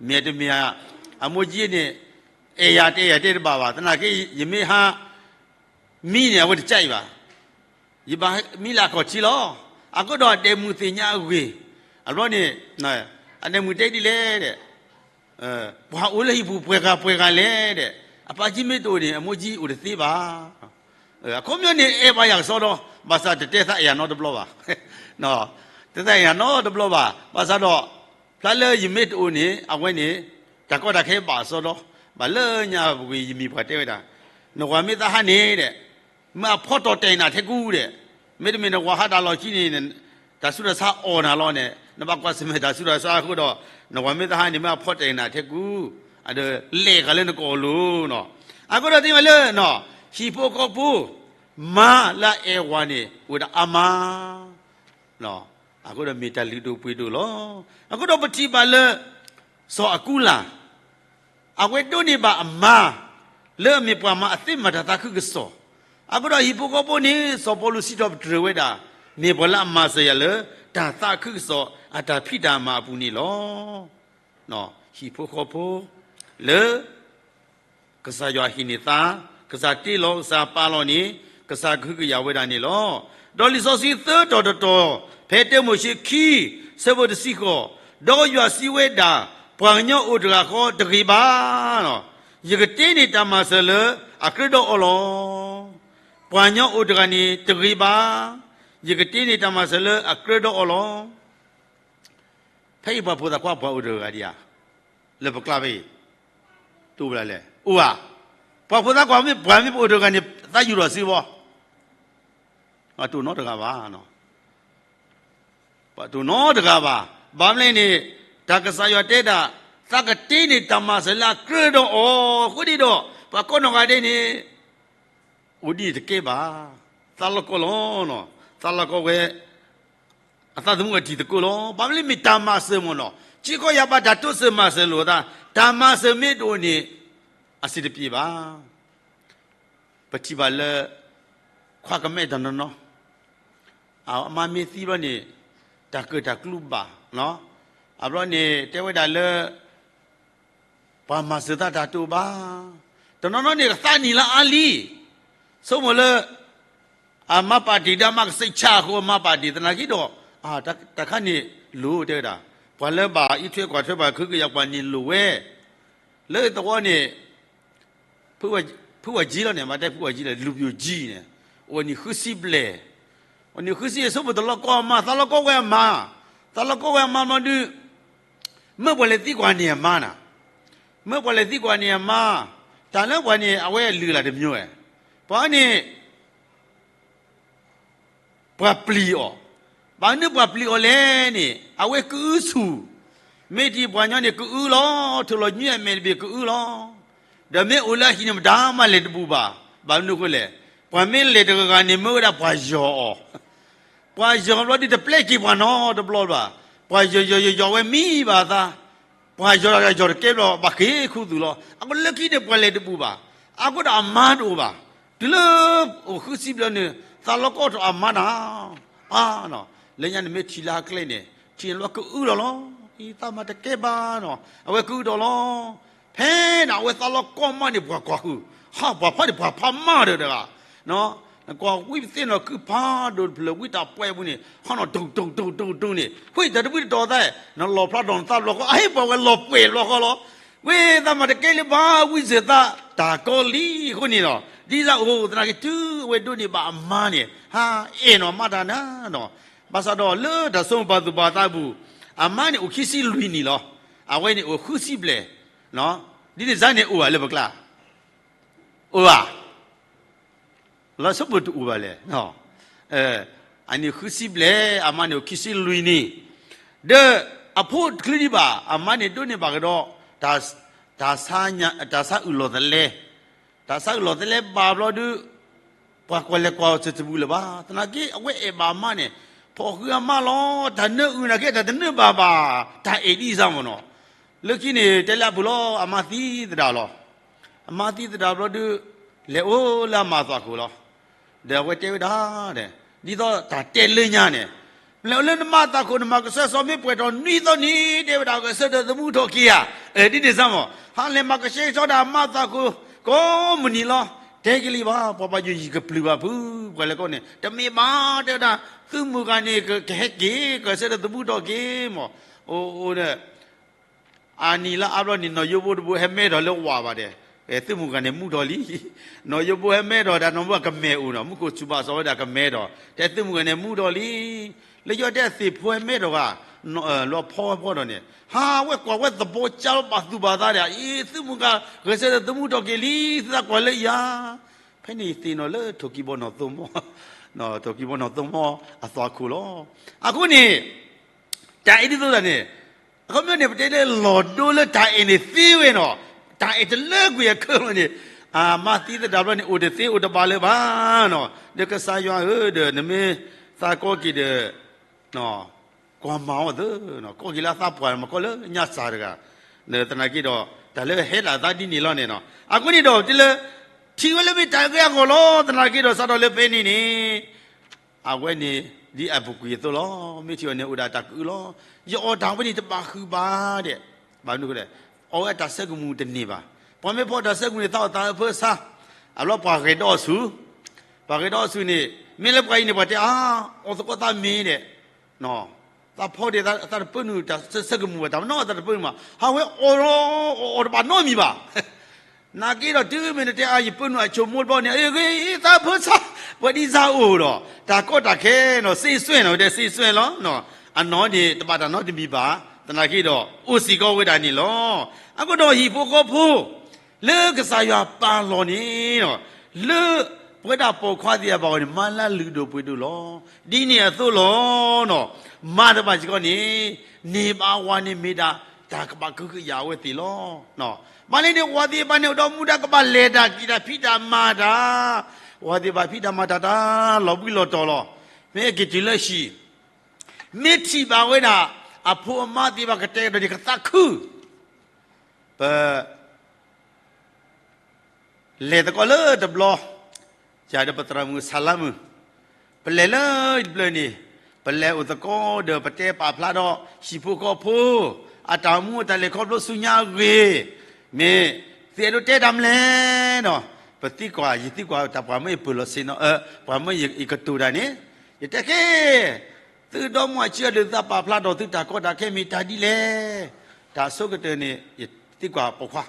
မ့ၢ်တမ့ၢ်ဧါ, အမိၢ်ကၠံန့ၣ် အဲၣ်ယၤတအဲၣ်ယၤတဲတဘၣ်ဘၣ်, သနာ်က့ ယမ့ၢ်ဟး မံန့ၣ် အဝဲတကးအံၤဘၣ်, ယဘၣ်မံလၢအခီၣ်ထံးလီၤ. အဃိဒီးအဒဲးမုၢ်သ့ၣ်ညါအဂ့ၢ်, အဘျီန့ၣ် အဒဲးမုၢ်တဲဒ်လဲၣ်ဒီး ပှၤအိၣ်လၢဟံၣ်ပူၤပှဲၤဂၤပှဲၤဂၤလဲၣ်ဒီး အပၢ်ကၠံမ့ၢ်တအိၣ်န့ၣ် အမိၢ်ကၠံအိၣ်တသ့ဘၣ်. အခီပညီန့ၣ် အဲၣ်ဘၣ်ယၤကစီဒီ, ဘၣ်ဆၣ်တတဲသးအဲၣ်ယၤနီတဘျီဘၣ်, တတဲသးအဲၣ်ယၤနီတဘျီဘၣ်. ဘၣ်ဆၣ်ဒီး ဖျါလၢယမ့ၢ်တအိၣ်န့ၣ် အဝဲန့ၣ် တၢ်ကီတၢ်ခဲဘၣ်အစီဒီ, ဘၣ်လၢညါပူၤကွံာ်ယမ့ၢ်ပှၤတဲဝဲဒၣ်, နဝၤမ့ၢ်သးဟးန့ၣ်ဒီး မ့ၢ်အဖီတီၢ်တဲာ်နၤထဲကူဒီး, မ့တမ့ၢ်နဝၤဟးတၢ်လီၢ်ခံန့ၣ် တၢ်ဆူးတၢ်ဆါအီၣ်နၤလီၤန့ၣ် နဘၣ်ကွၢ်ဆၢၣ်မဲာ်တၢ်ဆူးတၢ်ဆါအဃိဒီး နဝၤမ့ၢ်သးဟးန့ၣ် မ့ၢ်အဖီတဲာ်နၤထဲကူ, အဒီးလဲၤဃာ်လၢနကအီၣ်လိၤနီၤ. အဃိဒီးသ့ၣ်ညါလၢ ဟံၣ်ဖိဃီဖိ မါလၢအအဲၣ်ဝၤန့ၣ် အိၣ်ဝဲဒၣ်အါမး အဃိဒီးမ့ၢ်တၢ်လုၢ်ဒိၣ်ပှ့ၤဒိၣ်လီၤ. အဃိဒီးပထံၣ်ဘၣ်လၢ စီၤအကူလၢ် အဝဲဒိးန့ၢ်ဘၣ်အမါ လၢအမ့ၢ်ပှၤမၤအသ့မၤတၢ်သးခုကစီၣ်, အဃိဒီးဟံၣ်ဖိဃီဖိန့ၣ် စီၤပီလူးစံးထီၣ်ပတြၢၤဝဲဒၣ်, မ့ၢ်ပှၤလၢအမၤစၢၤယၤလၢ တၢ်သးခုကစီၣ်အတၢ်ဖံးတၢ်မၤအပူၤန့ၣ်လီၤ. ဟံၣ်ဖိဃီဖိ လၢ ကစၢ်ယွၤဟ့ၣ်န့ၢ်သါ, ကစၢ်တ့လီၤ ကစၢ်ပာ်လီၤန့ၣ် ကစၢ်ကဟုကယာ်ဝဲဒၣ်န့ၣ်လီၤ. ဒီးလံာ်စီဆှံသၢတီၤတတီၤ ဖဲတၢမိၤၡ့ခံ ဆၢဖိတဆံဃိး, ဒီးယွၤစံးဝဲဒၣ်, ပှၤကညီအိၣ်တဂၤဃီတဂ့ၤဘၣ်, ယကတ့န့ၢ်တၢ်မၤစၢၤလၢအကြၢးဒီးအီၤလီၤ. ပှၤကညီအိၣ်တဂၤန့ၣ်တဂ့ၤဘၣ်, ယကတ့န့ၢ်တၢ်မၤစၢၤလၢအကြၢးဒီးအီၤလီၤ. ဖဲအံၤပှၤဖိသၣ်ခွါပှၤအိၣ်တဂၤဒံးဧါ, လၢပကျါဖဲအံၤ, တအိၣ်ဘၣ်လဲၣ်, အိၣ်ဧါ. ပှၤဖိသၣ်ခွါမ့ၢ်ပှၤမ့ၢ်ပအိၣ်တဂၤန့ၣ် သးယူၤထီၣ်စ့ဝီ, ပှၤတအိၣ်နီတဂၤဘၣ်, ပှၤတအိၣ်နီတဂၤဘၣ်. ဘၣ်မနုၤလဲၣ်န့ၣ် တၢ်ကစၢ်ယွၤတဲဒၣ်, သးကတ့န့ၢ်တၢ်မၤစၢၤလၢအကြၢးဒီးအီၤ, အဃိန့ၣ်ဒီး ပှၤကိးနီၢ်ဂၤဒဲးန့ၣ် အိၣ်ဒ်န့ၣ်တကဲဘၣ်, သးလီကီလီၤ, သးလီကီဝဲ အသးသမူအတံၤသကိးလီၤ. ဘၣ်မနုၤလဲၣ်မ့ၢ်တၢ်မၤစၢၤမ့ၢ်နီၤ, ထံကီၢ်ယၤဘၣ်တၢ်တိစၢၤမၤစၢၤလိာ်သး, တၢ်မၤစၢၤမ့ၢ်တအိၣ်န့ၣ် အဆင်တပြေဘၣ်. ပထံၣ်ဘၣ်လၢ ခွါကမဲတနီၤနီၤ အမါမ့ၢ်သံဘျီန့ၣ် တၢ်ကၢၢ်တၢ်ကျူဘၣ်, အဘျီန့ၣ် တဲဝဲဒၣ်လၢ ပှၤမၤစၢၤသးတၢ်တအိၣ်ဘၣ်. တနီၤနီၤန့ၣ် ကသးနံၣ်လၢအါလံ, ဆိကမိၣ်လၢ အမါပာ်တ့ၢ်ဒီးအမါကစံးဆၣ်အဃိ အမါပာ်တ့ၢ်သနာ်က့ဒီး တၢ်ခါန့ၣ်လိၤတဲဝဲဒၣ်, ပှၤလၢဘၣ်အံးထွဲကွၢ်ထွဲပှၤကဟုကယာ်ပှၤန့ၣ်လိၤဝဲ, လၢသဝီန့ၣ် ဖုဝဲကၠံလီၤန့ၣ်, မ့ၢ်တဲဖုဝဲကၠံလီၤ, လူၤပယိၣ်ကၠံန့ၣ်, အိၣ်နံၣ်ဃုဆံဘျဲၣ်, အိၣ်နံၣ်ဃုဆံအဆိကမိၣ်တလီကီအမါ, သးလီကီဝဲအမါ, သးလီကီဝဲအမါဘျီဒုး, မ့ၢ်ပှၤလဲၤသံကွၢ်န့ၢ်အမါနၤ, မ့ၢ်ပှၤလဲၤသံကွၢ်န့ၢ်အမါ, တၢ်လၢပှၤန့ၣ် အဝဲလုၢ်လၢ်တမံၤဝဲ, ပှၤန့ၣ် ပှၤပျံၤအီၤ, ဘၣ်မနုၤပှၤပျံၤအီၤလဲၣ်န့ၣ် အဝဲကအုဆူၣ်, မ့ၢ်တံၢ်ပှၤညီန့ၣ်ကအုလီၤ, ထိၣ်လီၤညွံအမဲာ်တဘ့ၣ်ကအုလီၤ, ဒီးမ့ၢ်အိၣ်လၢအဟံၣ်န့ၣ်မတၤမးလဲၤတဘူၣ်ဘၣ်, ဘၣ်မနုၤအဃိလဲၣ်, ပှၤမ့ၢ်လဲၤတဂၤဂၤန့ၣ် မ့ၢ်ဝဲဒၣ်ပှၤယီၤအီၤ, ပှၤယီၤဘျီဒုးတပျဲက့ၤပှၤနီတဘျီဘၣ်, ပှၤယီၤယီၤယီၤယီၤဝဲမံဘၣ်အသး ပှၤယီၤတၢ်ယီၤတကဲဘျီ ဘၣ်ဃ့ၢ်ခူသူၣ်လီၤ. အဃိလၢခံန့ၣ် ပှၤလဲၤတဘူၣ်ဘၣ်. အဃိဒီးအမါတအိၣ်ဘၣ်. တုၤလၢအိၣ်ဃုဆံဘျဲၣ်န့ၣ် သးလီကီထီၣ်အမါနၤ, အါ, လၢညါန့ၣ်မ့ၢ်ထံၣ်လၢအကျဲန့ၣ် ထံၣ်န့ၣ်လီၤကအုဒီးလီၤ. အံၤသးမၤတကဲဘၣ်နီၤ, အဝဲကအုဒီးလီၤ. ဖဲန့ၣ် အဝဲသးလီကီမါန့ၣ် ပှၤကွၢ်ဃုာ်, ဟါ, ပှၤဖးန့ၣ် ပှၤဖးမါဒီးတဂၤ နကွၢ်ဝံသ့ၣ်နီၣ်ခုဖးဒိၣ်တဖျၢၣ် ဝံတၢ်ပှဲၤပူၤန့ၣ် ဟါနီၣ်တူၢ်တူၢ်တူၢ်တူၢ်န့ၣ် ဝံတၢ်တဝံတတီၤသး, နလီၣ်ဖျါထီၣ်နသးဘျီဃီ, အဟ့ၣ်ပှၤဝဲလီၤပှဲၤဘျီဃီလီၤ. ဝံသးမၤတကဲလၢၤဘၣ် ဝံစၢၤသးတၢ်ကီလံအဃိန့ၣ်ဒီး ဒ်သိးအိၣ်သနာ်က့ တုၤအဝဲဒိးန့ၢ်ဘၣ်အမါန့ၣ် ဟါအဲၣ်နီၣ်မါတၢ်နၤနီၤ. ဘၣ်ဆၣ်ဒီးလၢတၢ်ဆိကမိၣ်ပာ်သူၣ်ပာ်သးအပူၤ အမါန့ၣ်အိၣ်ခံဆံလွံၢ်နံၣ်လီၤ. အဝဲန့ၣ်အိၣ်ဃုဆံဘျဲၣ်, ဒ်န့ၣ်စ့ၢ်န့ၣ်အိၣ်ဧါလၢပကျါ အိၣ်ဧါ, လီၤဆိကမိၣ်တအိၣ်ဘၣ်လဲၣ်. အန့ၣ်ဃုဆံဘျဲၣ်, အမါန့ၣ်အိၣ်ခံဆံလွံၢ်နံၣ်, ဒီးအဖိတချုးဒံးဘၣ် အမါန့ၣ်ဒိးန့ၢ်ဘၣ်ကဒီး တၢ်ဆါ, တၢ်ဆါအုၣ်လီၤသလဲ, တၢ်ဆါအုၣ်လီၤသလဲဘၣ်ဘျီဒုး ပှၤကွၢ်လဲၤကွၢ်အီၤတဘူၣ်လၢၤဘၣ်. သနာ်က့ အဝဲအဲၣ်ဘၣ်အမါန့ၣ် ဖီၣ်ဃုာ်အမါလီၤ. တၢ်နၢအုၣ်နာ်က့ တၢ်တနၢဘၣ်ဘၣ်, တၢ်အဲၣ်ဒ်အံၤစ့ၢ်မ့ၢ်နီၤ. လၢခံန့ၣ်တဲလၢအပူၤလီၤ, အမါသံသဒၣ်လီၤ. အမါသံသဒၣ်ဘျီဒုး လဲၤအိၣ်လၢအမါအသွၣ်ခိၣ်လီၤ. ဒီးအဝဲတဲဝဲဒၣ်, ဒ်သိးတၢ်တဲလၢညါန့ၣ်, လဲၤအိၣ်လၢနမါအသွၣ်ခိၣ် နမၤကဆှဲကဆှီမ့ၢ်ပှဲၤထီၣ်နွံသီန့ၣ် တဲဝဲဒၣ် ဂဲၤဆၢထၢၣ်သမူထီၣ်က့ၤဧါ. ဒ်န့ၣ်စ့ၢ်မ့ၢ်, ဟါလဲၤမၤကဆှဲကဆှီဒၣ်အမါအသွၣ်ခိၣ် ကိးမုၢ်နံၤလီၤ. တဲက့ၤလံဘၣ်, ပှၤဘၣ်ယိၣ်ယံၤကပျုၢ်ဘၣ်ဖု, ပှၤလဲၤကိးန့ၣ် တမ့ၢ်ဘၣ်, တဲဝဲဒၣ် သုးမုၢ်ဂၤန့ၣ် ကဟဲက့ၤ ဂဲၤဆၢထၢၣ်သမူထီၣ်က့ၤမ့ၢ်, အိၣ်ဒီး အနံၤလၢအါဘျီန့ၣ် နီၢ်ယိဘိတဘိဟဲမဲထီၣ်လၢဝၤဘၣ်ဒီး, သုးမုၢ်ဂၤန့ၣ်မူထီၣ်လံ. နီၢ်ယိဘိဟဲမဲထီၣ်ဒီး နီၢ်မူအကမဲာ်အိၣ်နီၤ, မူခိၣ်စူၤဘၣ်စီၤဝဲဒၣ်ကမဲထီၣ်, တဲသုးမုၢ်ဂၤန့ၣ်မူထီၣ်လံ. လၢယွၤတဲအသ့ၣ်ဖိဟဲမဲထီၣ်ဂၤ, လီၤဖီဝဲဖီဒီးန့ၣ်, ဟါဝဲကွၢ်ဝဲသဘီကၢလီၤဘၣ်သူၣ်ဘၣ်သးဒီး, အံၤ သုးမုၢ်ဂၤ ဂဲၤဆၢထၢၣ်သမူထီၣ်က့ၤလံ, သုသးကွၢ်လၢယၤ ဖဲန့ၣ်သ့ၣ်နီၣ်လၢထိၣ်ကံၢ်ဘီနီၣ်သိမီ, ထိၣ်ကံၢ်ဘီနီၣ်သိမီအသွၣ်ခိၣ်လီၤ. အဃိန့ၣ် တၢ်အဲၣ်ဒ်သိးတၢ်န့ၣ်, အခီပညီန့ၣ် ပတဲလၢလီၤဒိလၢတၢ်အဲၣ်န့ၣ်သ့ဝဲနီၤ, တၢ်အဲၣ်တလၢကွံာ်အခၢလီၤန့ၣ်, အမါသံသဒၣ်ဘျီန့ၣ် အိၣ်တသ့အိၣ်တဘၣ်လၢၤဘၣ်နီၤ, ဒီးကစၢ်ယွၤဧၢ, ဒီးနမ့ၢ်သးကီက့ၤဒီး ကွၢ်မၤအီၤသ့, ကီက့ၤလၢအသးပှၢ်မၤကီလၢညါစၢ်တဂၤ, သနာ်က့ဒီး တၢ်လၢဟဲဒၣ်သးဒ်န့ၣ်လီၤန့ၣ်နီၤ, အဃိန့ၣ်ဒီး တလၢ ထံၣ်ဝဲလၢမ့ၢ်တၢ်အဂ့ၢ်အဂီၢ်လီၤ. သနာ်က့ဒီး စးထီၣ်လၢဖဲန့ၣ်န့ၣ် အဝဲန့ၣ် ဒ်အပူၤကွံာ်အသိးလီၤ. မ့ၢ်ထံၣ်အီၤန့ၣ် အိၣ်ဒၣ်တၢ်ကအုလီၤ. ယအီၣ်တၢ်ဝဲန့ၣ်တဘၣ်ဃုာ်ဘၣ်ဒဲး, ဘၣ်မနုၤလဲၣ်, အီၣ်ဝဲတၢ်ဆၢကမူၤတန့ၢ်ဘၣ်. ပှၤမ့ၢ်ဖီၣ်တၢ်ဆၢကမူၤန့ၣ် သးအီၣ်သးအၢဖၢဆါ, အဘျီပှၤဂဲၤဒီးအီၤဆူ, ပှၤဂဲၤဒီးအီၤဆူန့ၣ် မ့ၢ်လၢပှၤအံၤန့ၣ် ပှၤတဲအါ, အီၣ်သကိးသးမ့ၢ်ဒဲး သးဖီၣ်ဒံးသးတပၢၢ်နုာ်တၢ်ဆၢကမူၤဘၣ်, တၢ်မနီၣ်သးတပၢၢ်နုာ်မး, ဟးဝဲအီၣ်, အီၣ်တဘၣ်နီတမံၤဘၣ်. နာ်က့ဒီးတုၤမ့ၢ်နတဲအါ ယပၢၢ်နုာ်အဆိကမိၣ်တဘျီန့ၣ် အဂ့ၤသးဖၢဆါ, ပှၤဒ်စၢ်အိၣ်ဒီး တၢ်ကီတၢ်ခဲနီၤ စ့စွဲနီၤ ဝဲဒၣ်စ့စွဲလီၤ. အနီၢ်န့ၣ် တဘၣ်တၢ်နီတမံၤဘၣ်, သနာ်က့ဒီး အိၣ်စ့ၢ်ကီးဝဲဒၣ်န့ၣ်လီၤ. အဃိဒီးဟံၣ်ဖိဃီဖိ လၢကစၢ်ယွၤပာ်လီၤန့ၣ်, လၢပဝဲဒၣ်ပိာ်ခွါသ့ၣ်တဖၣ်အဂီၢ်န့ၣ် မၤလၢလုၢ်ဒိၣ်ပှ့ၤဒိၣ်လီၤ. ဒ်န့ၣ်အသိးလီၤ. မၤတဘၣ်စ့ၢ်ကီးန့ၣ် န့ၢ်ဘၣ်ဝၤန့ၣ်မ့ၢ်ဒၣ် တၢ်ကဘၣ်ကဟုကယာ်အဝဲသ့ၣ်လီၤ. ဘၣ်လဲၣ်န့ၣ် ဝၤသ့ၣ်တဖၣ်န့ၣ် အိၣ်ဒီးမူဒါကဘၣ်လဲၤတၢ်က့ၤတၢ်ဖံးတၢ်မၤတၢ်, ဝၤသ့ၣ်တဖၣ်ဖံးတၢ်မၤတၢ်တၢ်လီၤဘှံးလီၤတီၤလီၤ. မ့ၢ်က့ၤတုၤလၢဟံၣ် မ့ၢ်ထံၣ်ဘၣ်ဝဲဒၣ် အဖိအမါသ့ၣ်တဖၣ်ကတဲကဒီးန့ၣ် ကသးခု ပ လဲၤသကိးလၢတဘျီ, ယၤဒီးပသရၣ်မုၣ်ဆါလါမုၣ်, ပလဲၤလၢတဘျီန့ၣ်, ပလဲၤအိၣ်သကိးဒီးပတဲပာ်ဖျါဒီးဟံၣ်ဖိဃီဖိ အတၢ်အိၣ်မူအတၢ်လဲၤခီဖျိဆူညါအဂ့ၢ်, မ့ၢ်သုအဲၣ်ဒိးတဲတၢ်မနုၤလဲၣ်နီၤ, ပသံကွၢ် ယသံကွၢ်တၢ်ပှၤမၢယပၢၢ်လီၤဆ့နီၤ, ပှၤမၢယကတိၤတၢ်န့ၣ်, ယတဲက့ၤ သုဒီမါဝၤဆံဂၤဒီး သုသးပာ်ဖျါဒီးသုတၢ်ကီတၢ်ခဲမ့ၢ်တၢ်ဒ်လဲၣ်. တၢ်ဆိကတၢၢ်န့ၣ် ယသံကွၢ်ပိာ်ခွါ,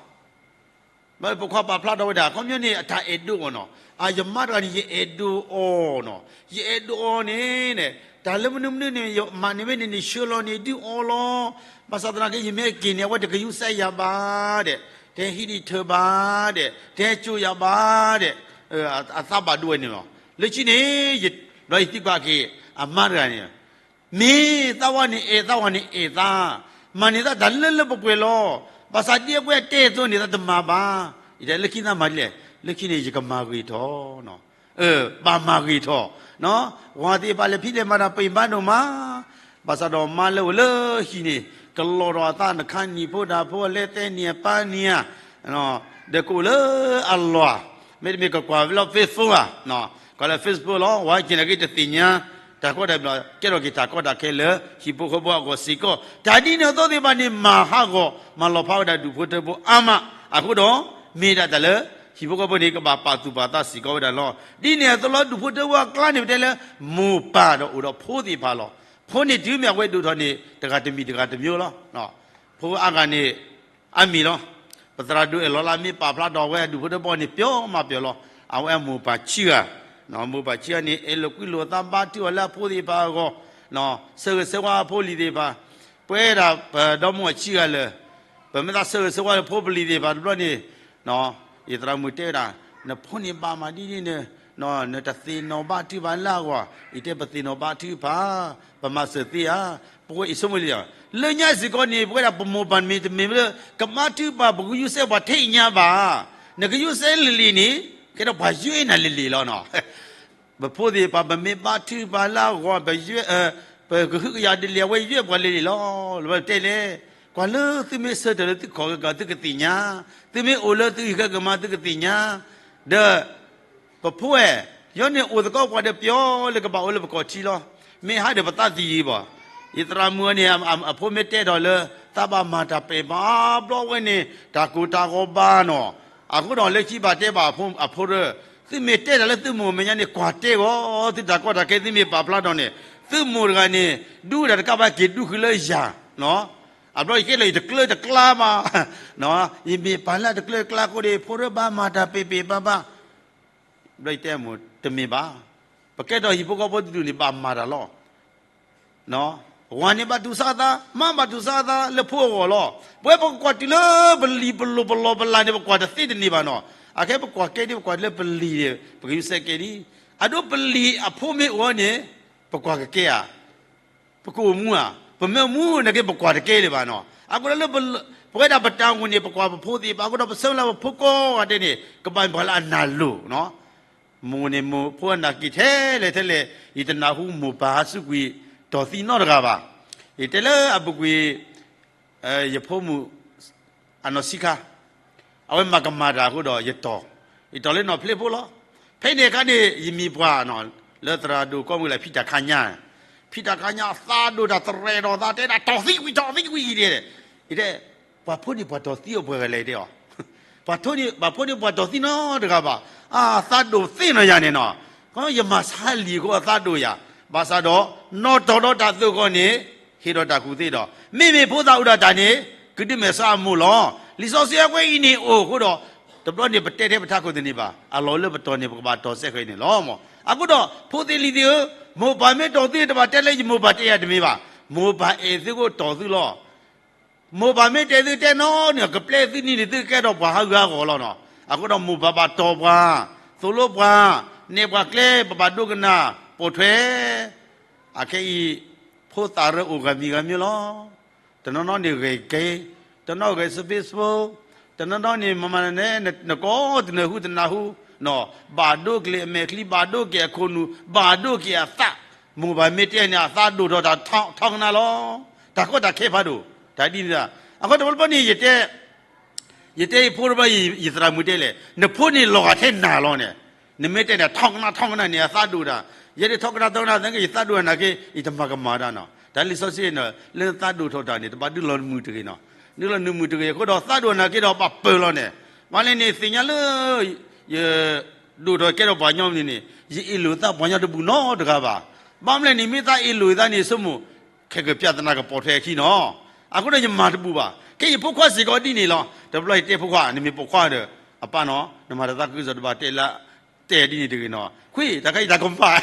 ဘၣ်ပိာ်ခွါပာ်ဖျါဒီးဝဲဒၣ် ခီပညီန့ၣ် အတၢ်အဲၣ်ဒိးအီၤနီၤ, အယမါတဂၤန့ၣ် ယအဲၣ်ဒိးအီၤနီၤ, ယအဲၣ်ဒိးအီၤန့ၣ်, တၢ်လၢမနုၤမနုၤန့ၣ် ယမၤန့ၢ်ဝဲန့ၣ်န့ၣ် ဆှၢလီၤန့ၢ်ဒုးအီၤလီၤ. ဘၣ်ဆၣ်သနာ်က့ ယမ့ၢ်က့ၤန့ၣ် အဝဲတကယူးစဲယၤဘၣ်ဒဲး, တဟံးဒံးထၢၣ်ဘၣ်ဒဲး, တဟဲစိာ်ယၤဘၣ်ဒဲး, အသးဘၣ်ဒိဝဲန့ၣ်လီၤ. လၢခံန့ၣ် ဘျီယသံကွၢ်က့ၤ အမါတဂၤန့ၣ် မ့ၢ်သးဝဲန့ၣ်အဲၣ်သးဝဲန့ၣ်အဲၣ်သး, မၤန့ၢ်သးတၢ်လၢလၢပှဲၤပှဲၤလီၤ. ဘၣ်ဆၣ်ဒ်အဝဲတဲအသိးန့ၣ် သးတမၤဘၣ်. ယတဲလၢခံသးမၤဒ်လဲၣ်, လၢခံန့ၣ် ယကမၤဂ့ၤထီၣ်, ဘၣ်မၤဂ့ၤထီၣ်, ဝၤသ့ၣ်တဖၣ်လဲၤဖံးလဲၤမၤတၢ်ပံာ်ဘၣ်ဒိၣ်မး, ဘၣ်ဆၣ်ဒီးမါလၢအိၣ်လၢဟံၣ်န့ၣ် ကလီၤဒီးအသး နခါနံၣ်ဖိတၢ်ဖိ အလဲၤတဲနံၣ်အပၢ်နံၣ်ဧါ ဒီးကအိၣ်လၢအလီၢ်, မ့တမ့ၢ်ကကွၢ်ဝဲလၢ Facebook ဧါ, ကွၢ်လၢ Facebook လီၤ. ဝဲက့ၤနာ်က့တသ့ၣ်ညါ တၢ်ကီတၢ်ခဲ ကဲထီၣ်က့ၤတၢ်ကီတၢ်ခဲလၢ ဟံၣ်ဖိဃီဖိအဂီၢ်စ့ၢ်ကီး. တၢ်ဒ်န့ၣ်အသိးသ့ၣ်တဖၣ်န့ၣ် မၤဟးဂီၤ မၤလီၤဖးဝဲဒၣ်ဒူၣ်ဖိထၢဖိအါမး. အဃိဒီး မ့ၢ်ဒၣ်တၢ်လၢ ဟံၣ်ဖိဃီဖိန့ၣ် ကဘၣ်ပာ်သူၣ်ပာ်သးစ့ၢ်ကီးဝဲဒၣ်လီၤ. ဒ်န့ၣ်အသိးလီၤ ဒူၣ်ဖိထၢဖိအကျါန့ၣ် ပတဲလၢ မိၢ်ပၢ်ဒီးအိၣ်ဒီးဖိသ့ၣ်တဖၣ်လီၤ. ဖိန့ၣ်တုၤမ့ၢ်အဝဲဒိၣ်ထီၣ်န့ၣ် တဂၤတမံၤတဂၤတမျိုးလီၤ. ဖိအါဂၤန့ၣ် အါမံၤလီၤ. ပသရၣ်ဒိၣ်အဲၣ်လီၤလၢမ့ၢ်ပာ်ဖျါဒီးဝဲဒူၣ်ဖိထၢဖိန့ၣ် ပျီမးပျီလီၤ. အဝဲအမိၢ်ပၢ်ဆံဂၤ, မိၢ်ပၢ်ဆံဂၤန့ၣ် အဲၣ်လိာ်ကွံလိာ်အသးဘါထုအီၤလၢအဖိသ့ၣ်တဖၣ်အဂီၢ်, ဆၢဂ့ၤဆၢဝါအဖိအလံၤသ့ၣ်တဖၣ်, ပဝဲဒၣ်ပဒီမါဝၤဆံဂၤလၢာ်, ပမ့ၢ်သးဆၢဂ့ၤဆၢဝါလၢဖိပလံၤသ့ၣ်တဖၣ်တဘျီန့ၣ်, ယသရၣ်မုၣ်တဲဝဲဒၣ်, နဖိန့ၣ်ဘၣ်မးဒ်န့ၣ်, နတသ့ၣ်နီၣ်ဘါထုကဖၣ်လၢအဂီၢ်, ယတဲပသ့ၣ်နီၣ်ဘါထုကဖၣ်, ပမၤစၢၤသ့ဧါ, ပဝဲအံၤဆိကမိၣ်လံ, လၢညါစ့ၢ်ကီးန့ၣ် ပဝဲဒၣ်ပမိၢ်ပၢ်မ့ၢ်တမ့ၢ်လၢ ကမၤထုကဖၣ် ပကယူးစဲပှၤထဲအံၤညါဘၣ်, နကယူးစဲလံာ်လံာ်န့ၣ် ကဲထီၣ်ပှၤယွဲနၤလံာ်လံာ်လီၤနီၤ. ပဖိသ့ၣ်တဖၣ် ပမ့ၢ်ဘါထုကဖၣ်လၢအဂီၢ် ပယွဲ, ပကဟုကယာ်ဒ်လဲၣ် အဝဲယွဲပှၤလံာ်လံာ်လီၤ. လၢပတဲလဲၣ်, ကွၢ်လၢသုမ့ၢ်ဆၢထၢၣ်လၢသုခီၣ်ဂၢၢ်ကီၢ် သုကသ့ၣ်ညါ, သုမ့ၢ်အိၣ်လၢသုဟံၣ်ဃဲကမၤ သုကသ့ၣ်ညါ, ဒီး ပဖိဝဲ, ယဲန့ၣ်အိၣ်သကိးပှၤဒီးပျီ လၢကဘၣ်အိၣ်လၢပကီၢ်ထံလီၤ. မ့ၢ်ဟးဒီးပသးသံယံၤဘၣ်. ယသရၣ်မုၣ်န့ၣ် အဖိမ့ၢ်တဲထီၣ်လၢ သးဘၣ်မၤတၢ်ပဲာ်ဘၣ်ဘျီဝဲန့ၣ် တၢ်ကိၢ်တၢ်ဂီၤဘၣ်နီၤ. အဃိဒီးလၢခံဘၣ်တဲဘၣ်အဖိ, အဖိဒီး, သုမ့ၢ်တဲတၢ်လၢသုမိၢ်မဲာ်ညါန့ၣ် ကွၢ်တဲဂီၤ, သုတၢ်ကီတၢ်ခဲသုမ့ၢ်ပာ်ဖျါထီၣ်န့ၣ်, သုမိၢ်တဂၤန့ၣ် ဒူတၢ်တကးဘၣ်က့ၤဒူဃုာ်လၢယၤ အဘျီယကဲလၢယတကျၢတကျါဘၣ်, ယမ့ၢ်ပာ်လၢတကျၢတကျါအဃိဒီး ဖိဒီးဘၣ်မၤတၢ်ပဲာ်ပဲာ်ဘၣ်ဘၣ်. ဘျီယတဲမိၢ် တမ့ၢ်ဘၣ်, ပကဲထီၣ်ဟံၣ်ဖိဃီဖိတဒူၣ်န့ၣ် ဘၣ်မၤတၢ်လီၤ. ဝၤန့ၣ်ဘၣ်တူၢ်ဆါအသး, မါဘၣ်တူၢ်ဆါအသးလၢဖိအဂီၢ်လီၤ. ပဝဲပကကွၢ်တုၤလၢပလံၤပလိၤပလီၢ်ပလၤန့ၣ် ပကွၢ်တသ့တန့ၢ်ဘၣ်နီၤ. အခဲပကွၢ်ကဲဒ်ပကွၢ်လၢပလံၤန့ၣ် ပကယူးစဲကဲဒ်, အဒိပလံၤအဖိမ့ၢ်အိၣ်န့ၣ် ပကွၢ်ကကဲဧါ. ပကအိၣ်မူဧါ, ပမ့ၢ်အိၣ်မူနာ်က့ ပကွၢ်တကဲလၢၤဘၣ်နီၤ. အဃိဒီးလၢ ပဝဲဒၣ်ပတၢ်အိၣ်န့ၣ် ပကွၢ်ပဖိသ့ၣ်တဖၣ်အဃိဒီး ပဆၢလၢပဖိကိးဂၤဒဲးန့ၣ် ကဘၣ်မ့ၢ်ပှၤလၢအနၢ်လိၤနီၤ. မိၢ်န့ၣ်မိၢ်ဖိအနၢ်က့ၤထဲလဲၣ်ထဲလဲၣ်, ယတနၢ်ဟူမိၢ်ပၢ်ဟးစူးကွံာ်တီၢ်သံနီတဂၤဘၣ်. ယတဲလၢအပူၤကွံာ် ယဖိမုၣ် အနီၢ်ဆံးခါ, အဝဲမၤကမၣ်တၢ်အဃိဒီးယတီၢ်, ယတီၢ်လၢနီၢ်ဖျ့ဖိလီၤ. ဖဲန့ၣ်အခါန့ၣ် ယမ့ၢ်ပှၤနီၤ လၢသရၣ်ဒိၣ်ကိးမုၢ်လၢ ဖံတၢ်ခါညါ, ဖံတၢ်ခါညါ အသးဒိၣ်တၢ် သရဲၣ်ဒီးသး တဲဒၣ် တီၢ်သံကွံာ် တီၢ်သံကွံာ် ယတဲ, ယတဲ, ပှၤဖိန့ၣ်ပှၤတီၢ်သံအီၤပှဲၤဂၤလဲၣ် ယတဲအီၤ, ပှၤဖိန့ၣ် ပှၤဖိန့ၣ်ပှၤတီၢ်သံနီတဂၤဘၣ်, အသးဒိၣ်သ့နီၤယၤန့ၣ်နီၤ, ယမၤဆါလံၤအဃိအသးဒိၣ်ယၤ, ဘၣ်ဆၣ်ဒီး နီၢ်တီၢ်ဒီးတၢ်သိၣ်ဃီန့ၣ် ဟ့ၣ်ဒီးတၢ်ကူၣ်သ့ဒီး မ့မ့ၢ်ဖိသၣ်အိၣ်ဒီးတၢ်န့ၣ် ကဒုးမဲာ်ဆှးအမိၢ်လီၤ. လံာ်စီဆှံအဝဲအံၤန့ၣ်အိၣ်အဃိဒီး တဘျီန့ၣ် ပတဲထဲပထးခိၣ်တန့ၢ်ဘၣ်, အလီၢ်လၢပတီၢ်န့ၣ် ပကဘၣ်တီၢ်စဲဃဲၤန့ၣ်လီၤမၢ်. အဃိဒီး ဖိသ့ၣ်လံၤသ့ၣ်ဧၢ, မိၢ်ပၢ်မ့ၢ်တီၢ်သု တဘၣ်တဲလၢယမိၢ်ပၢ်တဲယၤတမ့ၢ်ဘၣ်, မိၢ်ပၢ်အဲၣ်သုအဃိတီၢ်သုလီၤ. မိၢ်ပၢ်မ့ၢ်တဲသုတဲနီၤန့ၣ် ကပျဲသုန့ၣ်န့ၣ် သုကကဲထီၣ်ပှၤဟးဂူာ်ဟးဂီၤလီၤနီၤ. အဃိဒီးမိၢ်ပၢ်ဘၣ်တီၢ်ပှၤ, သိၣ်လိပှၤ, နဲၣ်ပှၤကျဲ, ပဘၣ်ဒိကနၣ်ပိာ်ထွဲ အခဲအံၤ ဖိသၣ်ရၢအိၣ်ဂၤမံၤဂၤမံၤလီၤ. တနီၤနီၤန့ၣ်ဂဲၤက့, တနီၤဂဲၤဆူ Facebook, တနီၤနီၤန့ၣ် မၤမၤန့ၣ် နကိးတနၢၤဟူတနၢၤဟူ, ဘၣ်ဒိက့ၤအမဲာ်ချံ, ဘၣ်ဒိက့ၤအခိၣ်နူာ်, ဘၣ်ဒိက့ၤအသး, မိၢ်ပၢ်မ့ၢ်တဲန့ၣ် အသးဒိၣ်ထီၣ်တၢ်ထီကနၣ်လီၤ. တၢ်ကီတၢ်ခဲဖးဒိၣ်, တၢ်ဒ်န့ၣ်, အဃိတဘျီဘျီန့ၣ် ယတဲ ယတဲယဖိတဘျီ ယသရၣ်မုၣ်တဲလဲၣ်, နဖိန့ၣ်လီၤဂာ်ထဲနၤလီၤန့ၣ်, နမ့ၢ်တဲန့ၣ် ထီကနၣ်ထီကနၣ်န့ၣ် အသးဒိၣ်တၢ်, ယဲဒၣ်ထီကနၣ်ထီကနၣ် သနာ်က့ ယသးဒိၣ်နာ်က့ ယတမၤကမၣ်တၢ်နီၤ. တၢ်လံာ်စီဆှံန့ၣ် လၢနသးဒိၣ်ထီၣ်တၢ်န့ၣ် တဘၣ်ဒုးလီၤနမုၢ်တဂ့ၤနီၤ, ဒုးလီၤနမုၢ်တဂ့ၤအဃိဒီး သးဒိၣ်နာ်က့ဒီးဘၣ်ပၢၢ်လီၤန့ၣ်, ပှၤလဲၣ်န့ၣ် သ့ၣ်ညါလၢ ယ ဒိၣ်ထီၣ်ကဲထီၣ်ပှၤကညီန့ၣ်န့ၣ် ယအ့ၣ်လိာ်သးပှၤကညီတဘူၣ်နီတဂၤဘၣ်. ဘၣ်မနုၤလဲၣ်န့ၣ် မ့ၢ်သးအ့ၣ်လိာ်သးန့ၣ် ဆိကမိၣ် ခဲကပြဿနာကပိာ်ထွဲအခံနီၤ. အဃိဒီးယမၤတဘူၣ်ဘၣ်. ခဲယဖိခွါစ့ၢ်ကီးဒ်န့ၣ်လီၤ. တဘျီယတဲဖိခွါ နမ့ၢ်ပိာ်ခွါဒီး အပၢ်နီၤ နမၤတၢ်သးခုကစီၣ်တဘၣ်တဲလၢ တဲဒ်န့ၣ်တဂ့ၤနီၤ. ခွံ တၢ်ခဲအံၤတၢ်ကမၣ်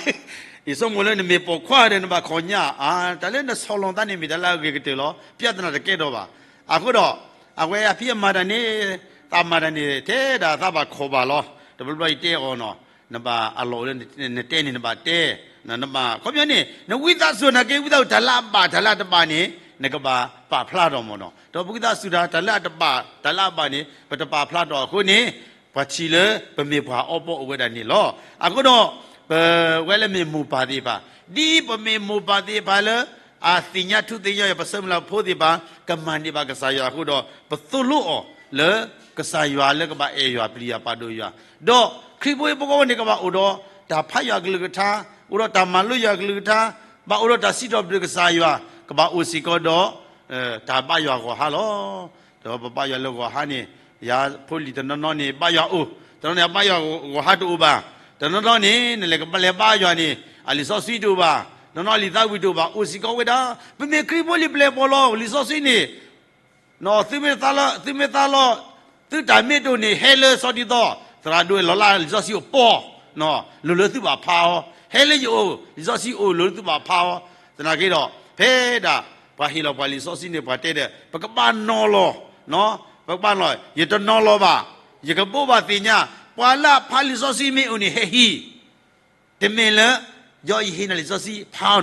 ယဆိကမိၣ်လၢနမ့ၢ်ပိာ်ခွါဒီး နဘၣ်ခိးညၣ်အါ, တၢ်လၢနဆီၣ်လီၤသးန့ၣ် မ့ၢ်တၢ်လၢအဂ့ၤကတၢၢ်လီၤ. ပြဿနာတကဲထီၣ်ဘၣ်. အဃိဒီး အဝဲအဖံအမၤတၢ်န့ၣ် သးမၤတၢ်န့ၣ် ထဲဒၣ်သးဘၣ်ခိးဘၣ်လီၤ. တဘျီဘျီယတဲအီၤနီၤ, နဘၣ်အလီၢ်အိၣ်လၢနတဲန့ၣ် နဘၣ်တဲ, နဘၣ် ခီပညီန့ၣ် နဝံသးစူၤနာ်က့ ဝံသးစူၤတၢ်လၢအဘၣ် တၢ်လၢအတဘၣ်န့ၣ် နကဘၣ်ပာ်ဖျါထီၣ်မၢ်နီၤ. ဒီးပဝံသးစူၤတၢ် တၢ်လၢအတဘၣ် တၢ်လၢအဘၣ်န့ၣ် ပတပာ်ဖျါထီၣ်အဃိန့ၣ် ပှၤထံၣ်လၢပမ့ၢ်ပှၤအီပီအိၣ်ဝဲဒၣ်န့ၣ်လီၤ. အဃိဒီး ပဝဲလၢမ့ၢ်မိၢ်ပၢ်သ့ၣ်တဖၣ် ဒ်ပမ့ၢ်မိၢ်ပၢ်သ့ၣ်တဖၣ်လၢ အသ့ၣ်ညါထူသ့ၣ်ညါယွၤ ပဆၢမုၢ်လၢ်ဖိသ့ၣ်တဖၣ် ကမၤန့ၢ်ဘၣ်ကစၢ်ယွၤအဃိဒီး ပသိၣ်လိအီၤလၢကစၢ်ယွၤလၢကဘၣ်အဲၣ်ယွၤ ပျံၤယွၤပာ်ဒိၣ်ယွၤ, ဒီးခရံာ်ဖိအဖိခွါန့ၣ် ကဘၣ်အိၣ်ဒီးတၢ်ဖးယွၤအကလုၢ်ကထါ, အိၣ်ဒီးတၢ်မၤလိယွၤအကလုၢ်ကထါ, ဘၣ်အိၣ်ဒီးတၢ်စံးထီၣ်ပတြၢၤကစၢ်ယွၤ, ကဘၣ်အိၣ်စ့ၢ်ကီးဒီး တၢ်ဘါယွၤဂီၤဟါလီၤ. ဒီးပဘါယွၤလၢဂီၤဟါန့ၣ် ယဖိလံၤတနီၤနီၤန့ၣ် ဘါယွၤအိၣ်, တနီၤန့ၣ် အဘါယွၤဂီၤဟါတအိၣ်ဘၣ်, တနီၤနီၤန့ၣ် နလဲၤကဘၣ်လဲၤဘါယွၤန့ၣ် အလံာ်စီဆှံတအိၣ်ဘၣ်, တနီၤနီၤအလံာ်သးဝံၣ်တအိၣ်ဘၣ်, အိၣ်စ့ၢ်ကီးဝဲဒၣ်. ပမ့ၢ်ခရံာ်ဖိလံၤပျဲၢ်ဘီၣ်လီၤ. လံာ်စီဆှံန့ၣ် သုမ့ၢ်သးလီ, သုမ့ၢ်သးလီ, သုတၢ်မ့ၢ်တအိၣ်န့ၣ် ဟဲလၢစီၤဒံသီ, သရၣ်ဒိၣ်လီၤလၢလံာ်စီဆှံအိၣ်ပီၢ်, လိၤလၢသုဘၣ်ဖးအီၤ, ဟဲလၢယအိၣ် လံာ်စီဆှံအိၣ် လိၤလၢသုဘၣ်ဖးအီၤ. သနာ်က့ဒီး ဖဲဒၣ် ပှၤဟ့ၣ်လီၤပှၤလံာ်စီဆှံန့ၣ် ပှၤတဲဒီး ပကဘၣ်နီၤလီၤ, ပကဘၣ်နီၤ, ယတနီၤလီၤဘၣ်, ယကဘိးဘၣ်သ့ၣ်ညါ, ပှၤလၢအဖးလံာ်စီဆှံမ့ၢ်အိၣ်န့ၣ် ဟဲဟံး တမ့ၢ်လၢ ယီယဟ့ၣ်နၤလံာ်စီဆှံဖး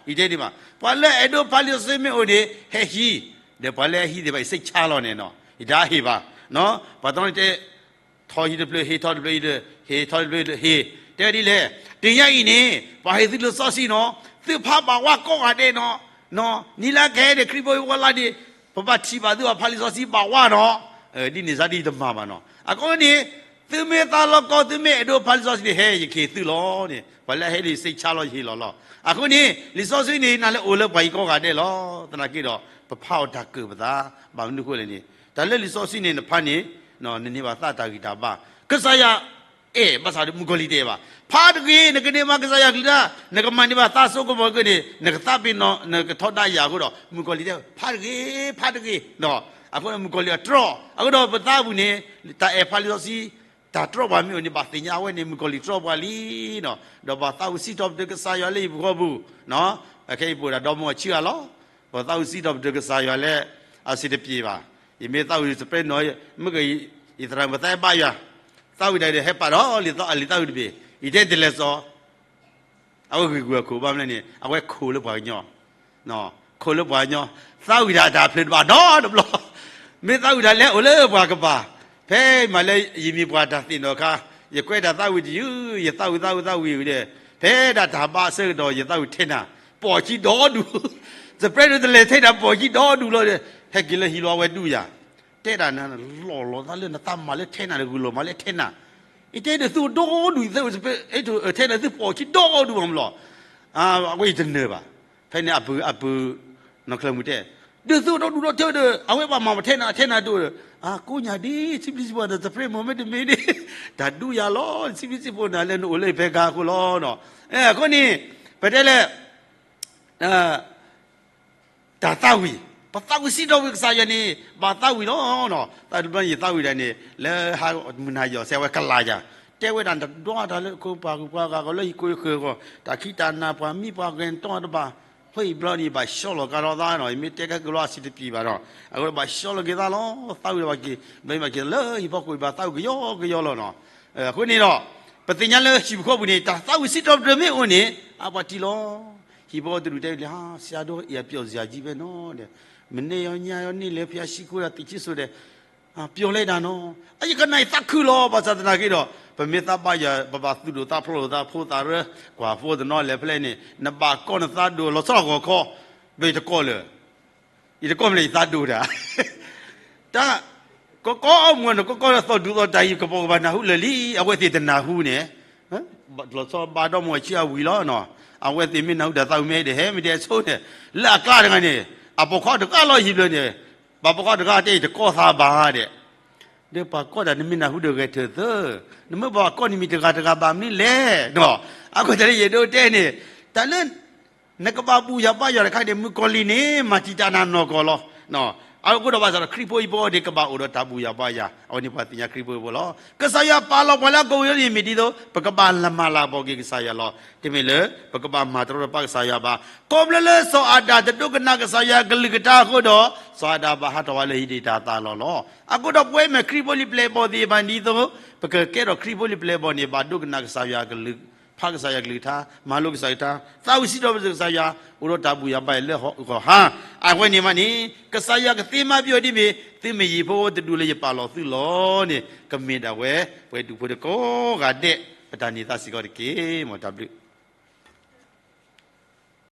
အီၤနီၤ, ယတဲဒ်ဘၣ်. ပှၤလၢအဲၣ်ဒိးဖးလံာ်စီဆှံမ့ၢ်အိၣ်န့ၣ် ဟဲဟံး, ဒီးပှၤလၢအဟံးသ့ၣ်တဖၣ် ယစိတ်ချလီၤန့ၣ်နီၤ, ယတဟ့ၣ်ဘၣ်. ပှၤတနီၤတဲ ထီၣ်ဟံးတဖျၢၣ်ဟ့ၣ်, ထီၣ်တဖျၢၣ်ဟံး, ဟ့ၣ်, ထီၣ်တဖျၢၣ်ဟ့ၣ်, တဲဒ်လဲၣ်, တနံၤညါအံၤန့ၣ် ပှၤဟ့ၣ်သုလံာ်စီဆှံနီၤ, သုဖးဘၣ်ဝါကိးဂၤဒဲးနီၤ, နံၤလၢကဟဲန့ၣ် ခရံာ်ဖိဝဲလၢန့ၣ် ပဘၣ်ထံၣ်ဘၣ်သုဘၣ်ဖးလံာ်စီဆှံဘၣ်ဝါနီၤ, ဒ်န့ၣ်စ့ၢ်ဒ်တမၤဘၣ်နီၤ. အဃိန့ၣ် သုမ့ၢ်သးလီကီ သုမ့ၢ်အဲၣ်ဒိးဖးလံာ်စီဆှံန့ၣ် ဟဲယကဟ့ၣ်သုလီၤန့ၣ်, ပှၤလၢအဟဲလံာ် စိတ်ချလီၤ ယဟ့ၣ်လီၤလီၤ. အဃိန့ၣ် လံာ်စီဆှံန့ၣ် နၤလၢအိၣ်လၢပှၤဟံၣ်ကိးဂၤဒဲးလီၤ. သနာ်က့ဒီး ပဖးအီၤတၢ်ကၢၣ်ပသး, ဘၣ်မနုၤအဃိလဲၣ်န့ၣ် တၢ်လၢလံာ်စီဆှံန့ၣ် နဖးန့ၣ် နန့ၢ်ဘၣ်သးတၢ်ဂံၢ်တၢ်ဘါ, ကစၢ်ယွၤ အဲၣ်ဘၣ်ဆၣ်ဒီး မုၣ်ကီၤလံၤတဲဘၣ်, ဖးတဂ့ၤ, နကန့ၢ်ဘၣ်ကစၢ်ယွၤအကလုၢ်ကထါ, နကမၤန့ၢ်ဘၣ်သးစိကမီၤက့ၤန့ၣ် နကသးပ့ၤနီၣ် နကထီဒါယၤအဃိဒီး မုၣ်ကီၤလံၤတဲ ဖးတဂ့ၤ, ဖးတဂ့ၤ. အဃိဒီးမုၣ်ကီၤလံၤအတြီ, အဃိဒီးပသးပူၤန့ၣ် တၢ်အဲၣ်ဖးလံာ်စီဆှံ တၢ်တြီပှၤမ့ၢ်အိၣ်န့ၣ် ဘၣ်သ့ၣ်ညါအဝဲန့ၣ် မုၣ်ကီၤလံၤတြီပှၤလံနီၤ. ဒီးပှၤသးဝံၣ်စံးထီၣ်ပတြၢၤကစၢ်ယွၤလၢယပူၤဃီပူၤ, ခဲအံၤပအိၣ်ဒၣ်ဒီမါဝၤဆံးဂၤလီၤ. ပှၤသးဝံၣ်စံးထီၣ်ပတြၢၤကစၢ်ယွၤလၢ အစံးတပျ့ၤဘၣ်. ယမ့ၢ်သးဝံၣ်စပရ့နီၤ, မ့ၢ်က ယသရၣ်မုၣ်သးဘါယွၤ, သးဝံၣ်ဒၣ်ဒီးဟဲပာ်ဒီးလံာ်သးဝံၣ်တဘ့ၣ်, ယတဲတလဲၤစီၤ အဝဲဂ့ၤဂ့ၤအခိၣ်ဘၣ်မနုၤလဲၣ်န့ၣ် အဝဲခိၣ်လၢပှၤကညီ, ခိၣ်လၢပှၤကညီ, သးဝံၣ်ဒၣ်တၢ်ဖျၢၣ်တဘၣ်နီတဘျီ, မ့ၢ်သးဝံၣ်ဒၣ်လဲၤအိၣ်လၢပှၤကပၤ, ဖဲမးလၢယမ့ၢ်ပှၤတၢ်သ့ၣ်နီၣ်အခါ, ယကွဲးတၢ်သးဝံၣ်တယုၢ်, ယသးဝံၣ်သးဝံၣ်သးဝံၣ်ဒီး, ဖဲဒၣ်တၢ်ဘါအဆၢကတီၢ်ယသးဝံၣ်ထဲနၤ, ပိာ်ခံဒီဒူၣ်, စပရ့ဒီးတလဲၤထဲနၤ ပိာ်ခံဒီဒူၣ်လီၤဒီး, ဟဲက့ၤလၢဟံၣ်လီၤအဝဲဒူၣ်ယၤ, တဲဒၣ်နၤ လီၢ်လီၤသးလၢနသးမၤလၢထဲနၤဒီး ဂုာ်လီၤမၤလၢထဲနၤ ယတဲဒီးသုအိၣ်ဒီဒူၣ် ယသ့ၣ် ထဲန့ၣ်သုပိာ်ခံဒီဒူၣ်မးလီၤ. အဝဲယတနၢၤဘၣ်. ဖဲန့ၣ်အပုၢ် အပုၢ် နီၢ်ချၢမုၢ်တဲ, ဒီးသုအိၣ်ဒီဒူၣ်ဒီးထဲဒီး အဝဲဘၣ်မၤပထဲနၤ ထဲနၤဒိၣ်ဒီး အကိးညါဒ် စံးဘျုးစံးဖှိၣ်နၤ တသရ့မိၢ်မ့တမ့ၢ်ဒ် တၢ်ဒူယၤလီၤ စံးဘျုးစံးဖှိၣ်နၤလၢနအိၣ်လၢယဖဲဂၤအဃိလီၤ. အဃိန့ၣ် ပတဲလၢ တၢ်သးဝံၣ်, ပသးဝံၣ်စံးထီၣ်ပတြၢၤကစၢ်ယွၤန့ၣ် ဘၣ်သးဝံၣ်လီၤ. တၢ်တဘျီန့ၣ်ယသးဝံၣ်ဒၣ်န့ၣ် လၢဟါမုၢ်နၤယီၤ စဲးဝဲကလၤယၤ, တဲဝဲဒၣ်တဒွးတၢ်လၢခိပှၤဂုၤပှၤဂၤဂီၢ် လၢဟံၣ်ခိၣ်ဟံၣ်ဃၢၤဂီၢ် တၢ်ခံးတၢ်နၤ ပှၤမံပှၤဂဲၤတၢ်တဘၣ်, ဖဲအံၤဘျီန့ၣ် ယဘၣ်ဆှီလီၤကဒီးသးနီၤ ယမ့ၢ်တဲကဲကလီအဆံးတပျံၤဘၣ်ဒီး အဃိဘၣ်ဆှီလီၤက့ၤသးလီၤ. သးဝံၣ်ဘၣ်က့ၤ ဘျီဘၣ်က့ၤလၢဟံၣ်ဖိဃီပူၤ ဘၣ်သးဝံၣ်ကယီကယီလီၤနီၤ. အဃိန့ၣ်ဒီး ပသ့ၣ်ညါလၢဟံၣ်ဖိဃီပူၤန့ၣ် တၢ်သးဝံၣ်စံးထီၣ်ပတြၢၤမ့ၢ်အိၣ်န့ၣ် အပှၤတံၢ်လီၤ. ဟံၣ်ဖိဃီတဒူၣ်တဲလၢ ဆရာတော် အပျော်စရာကြီးပဲနော်, မနေ့ရောညရော နေ့လည်ဘုရားရှိခိုးတာ သီချင်းဆိုတယ်, ပျော်လဲဒၣ်နီၤ. အယကနၣ်အံၤသးခုလီၤ. ဘၣ်ဆၣ်သနာ်က့ဒီး ပမ့ၢ်သးဘါယွၤ ပဘၣ်သူၣ်ဒိၣ်သးဖျိးလိာ်သး ဖိသၣ်ရၢ ကွၢ်ဖိတနီၤလဲၤဖဲလဲၣ်န့ၣ် နဘၣ်ကိးနသးဒိၣ်လီၤဆီလီၤဂီၤခီ, ဘၣ်ယတကိးလၢ ယတကိးမ့ၢ်လၢယသးဒိၣ်ဒၣ် တၢ် ကကီအီၣ်မူနီၤ ကကီလၢသီၣ်ဒူသီၣ်တၢ်အံၤ ကပိာ်ကပၤနၢ်ဟူလၢာ်လံ အဝဲသ့ၣ်တနၢ်ဟူန့ၣ်, လီၤဆီဘါဒီမါဝၤဆံးအဝံၤလီၤနီၤ. အဝဲသ့ၣ်မ့ၢ်နၢ်ဟူတၢ်သးဝံၣ်မ့ၢ်ဒီး ဟဲမ့ၢ်ဒဲဆိန့ၣ် လၢအကျါတဂၤန့ၣ် အပိာ်ခွါတဂၤလီၤဟံၣ်ဘျီန့ၣ်, ပှၤပိာ်ခွါတဂၤတဲအံၤတကိးသးဘၣ်ဒဲး, ဒီးပှၤကိးတၢ်နမ့ၢ်နၢ်ဟူဒီးဂဲၤထၢၣ်သၢ, နမ့ၢ်ပှၤကိးန့ၣ်မ့ၢ်တဂၤတဂၤဘၣ်မနုၤလဲၣ်နီၤ. အဃိတၢ်လၢယအဲၣ်ဒိးတဲန့ၣ် တၢ်လၢ နကဘၣ်ဘူၣ်ယၤဘါယွၤတခါန့ၣ် မုၣ်ကီၤလံၢ်န့ၣ် မၤတံာ်တာ်နၤနီၢ်ကီၢ်လီၤ. အဃိဒီးဘၣ်ဆၣ်ဒီးခရံာ်ဖိဟံၣ်ဖိဃီန့ၣ် ကဘၣ်အိၣ်ဒီးတၢ်ဘူၣ်ယၤဘါယွၤ အဝဲန့ၣ်ပှၤသ့ၣ်ညါခရံာ်ဖိဟံၣ်ဖိဃီလီၤ. ကစၢ်ယွၤပာ်လီၤပှၤလၢအကဝံၤလီၤန့ၣ် မ့ၢ်ဒ်သိး ပကဘၣ်မၤလၤကပီၤက့ၤကစၢ်ယွၤလီၤ. တမ့ၢ်လၢ ပကဘၣ်မၤတရီတပါကစၢ်ယွၤဘၣ်. ခီဖျိလၢစီၤအၤဒၣ်တဒိကနၣ်ကစၢ်ယွၤကလုၢ်ကထါအဃိဒီး စီၤအၤဒၣ်ဘၣ်ဟးထီၣ်ဝဲလၢဟံၣ်ဒံးတၢ်သးလီၤလီၤ. အဃိဒီးပဝဲမ့ၢ်ခရံာ်ဖိလံၤပျဲၢ်ဘီၣ်သ့ၣ်တဖၣ်ဒ်သိး ပကကဲထီၣ်ခရံာ်ဖိလံၤပျဲၢ်ဘီၣ်န့ၣ် ဘၣ်ဒိကနၣ်ကစၢ်ယွၤကလုၢ် ဖးကစၢ်ယွၤကလုၢ်ကထါ, မၤလိကစၢ်ယွၤကလုၢ်ကထါ, သးဝံၣ်စံးထီၣ်ပတြၢၤကစၢ်ယွၤ, အိၣ်ဒီးတၢ်ဘူၣ်ယၤဘါယွၤလၢဟီၣ်ဂီၤဟါ, အဝဲန့ၣ်မးန့ၣ် ကစၢ်ယွၤကသ့မၤဘံၣ်အီၤဒ်မ့ၢ် သုမ့ၢ်ယဟံၣ်ဖိတဒူၣ်လၢယပာ်လီၤသုလီၤန့ၣ် ကမ့ၢ်ဒၣ်ဝဲ ပှၤဒူၣ်ဖိတကိးဂၤဒဲး ပတၢ်န့ၢ်သါစ့ၢ်ကီးတက့ၢ်. မ်တၢ်ဘျုး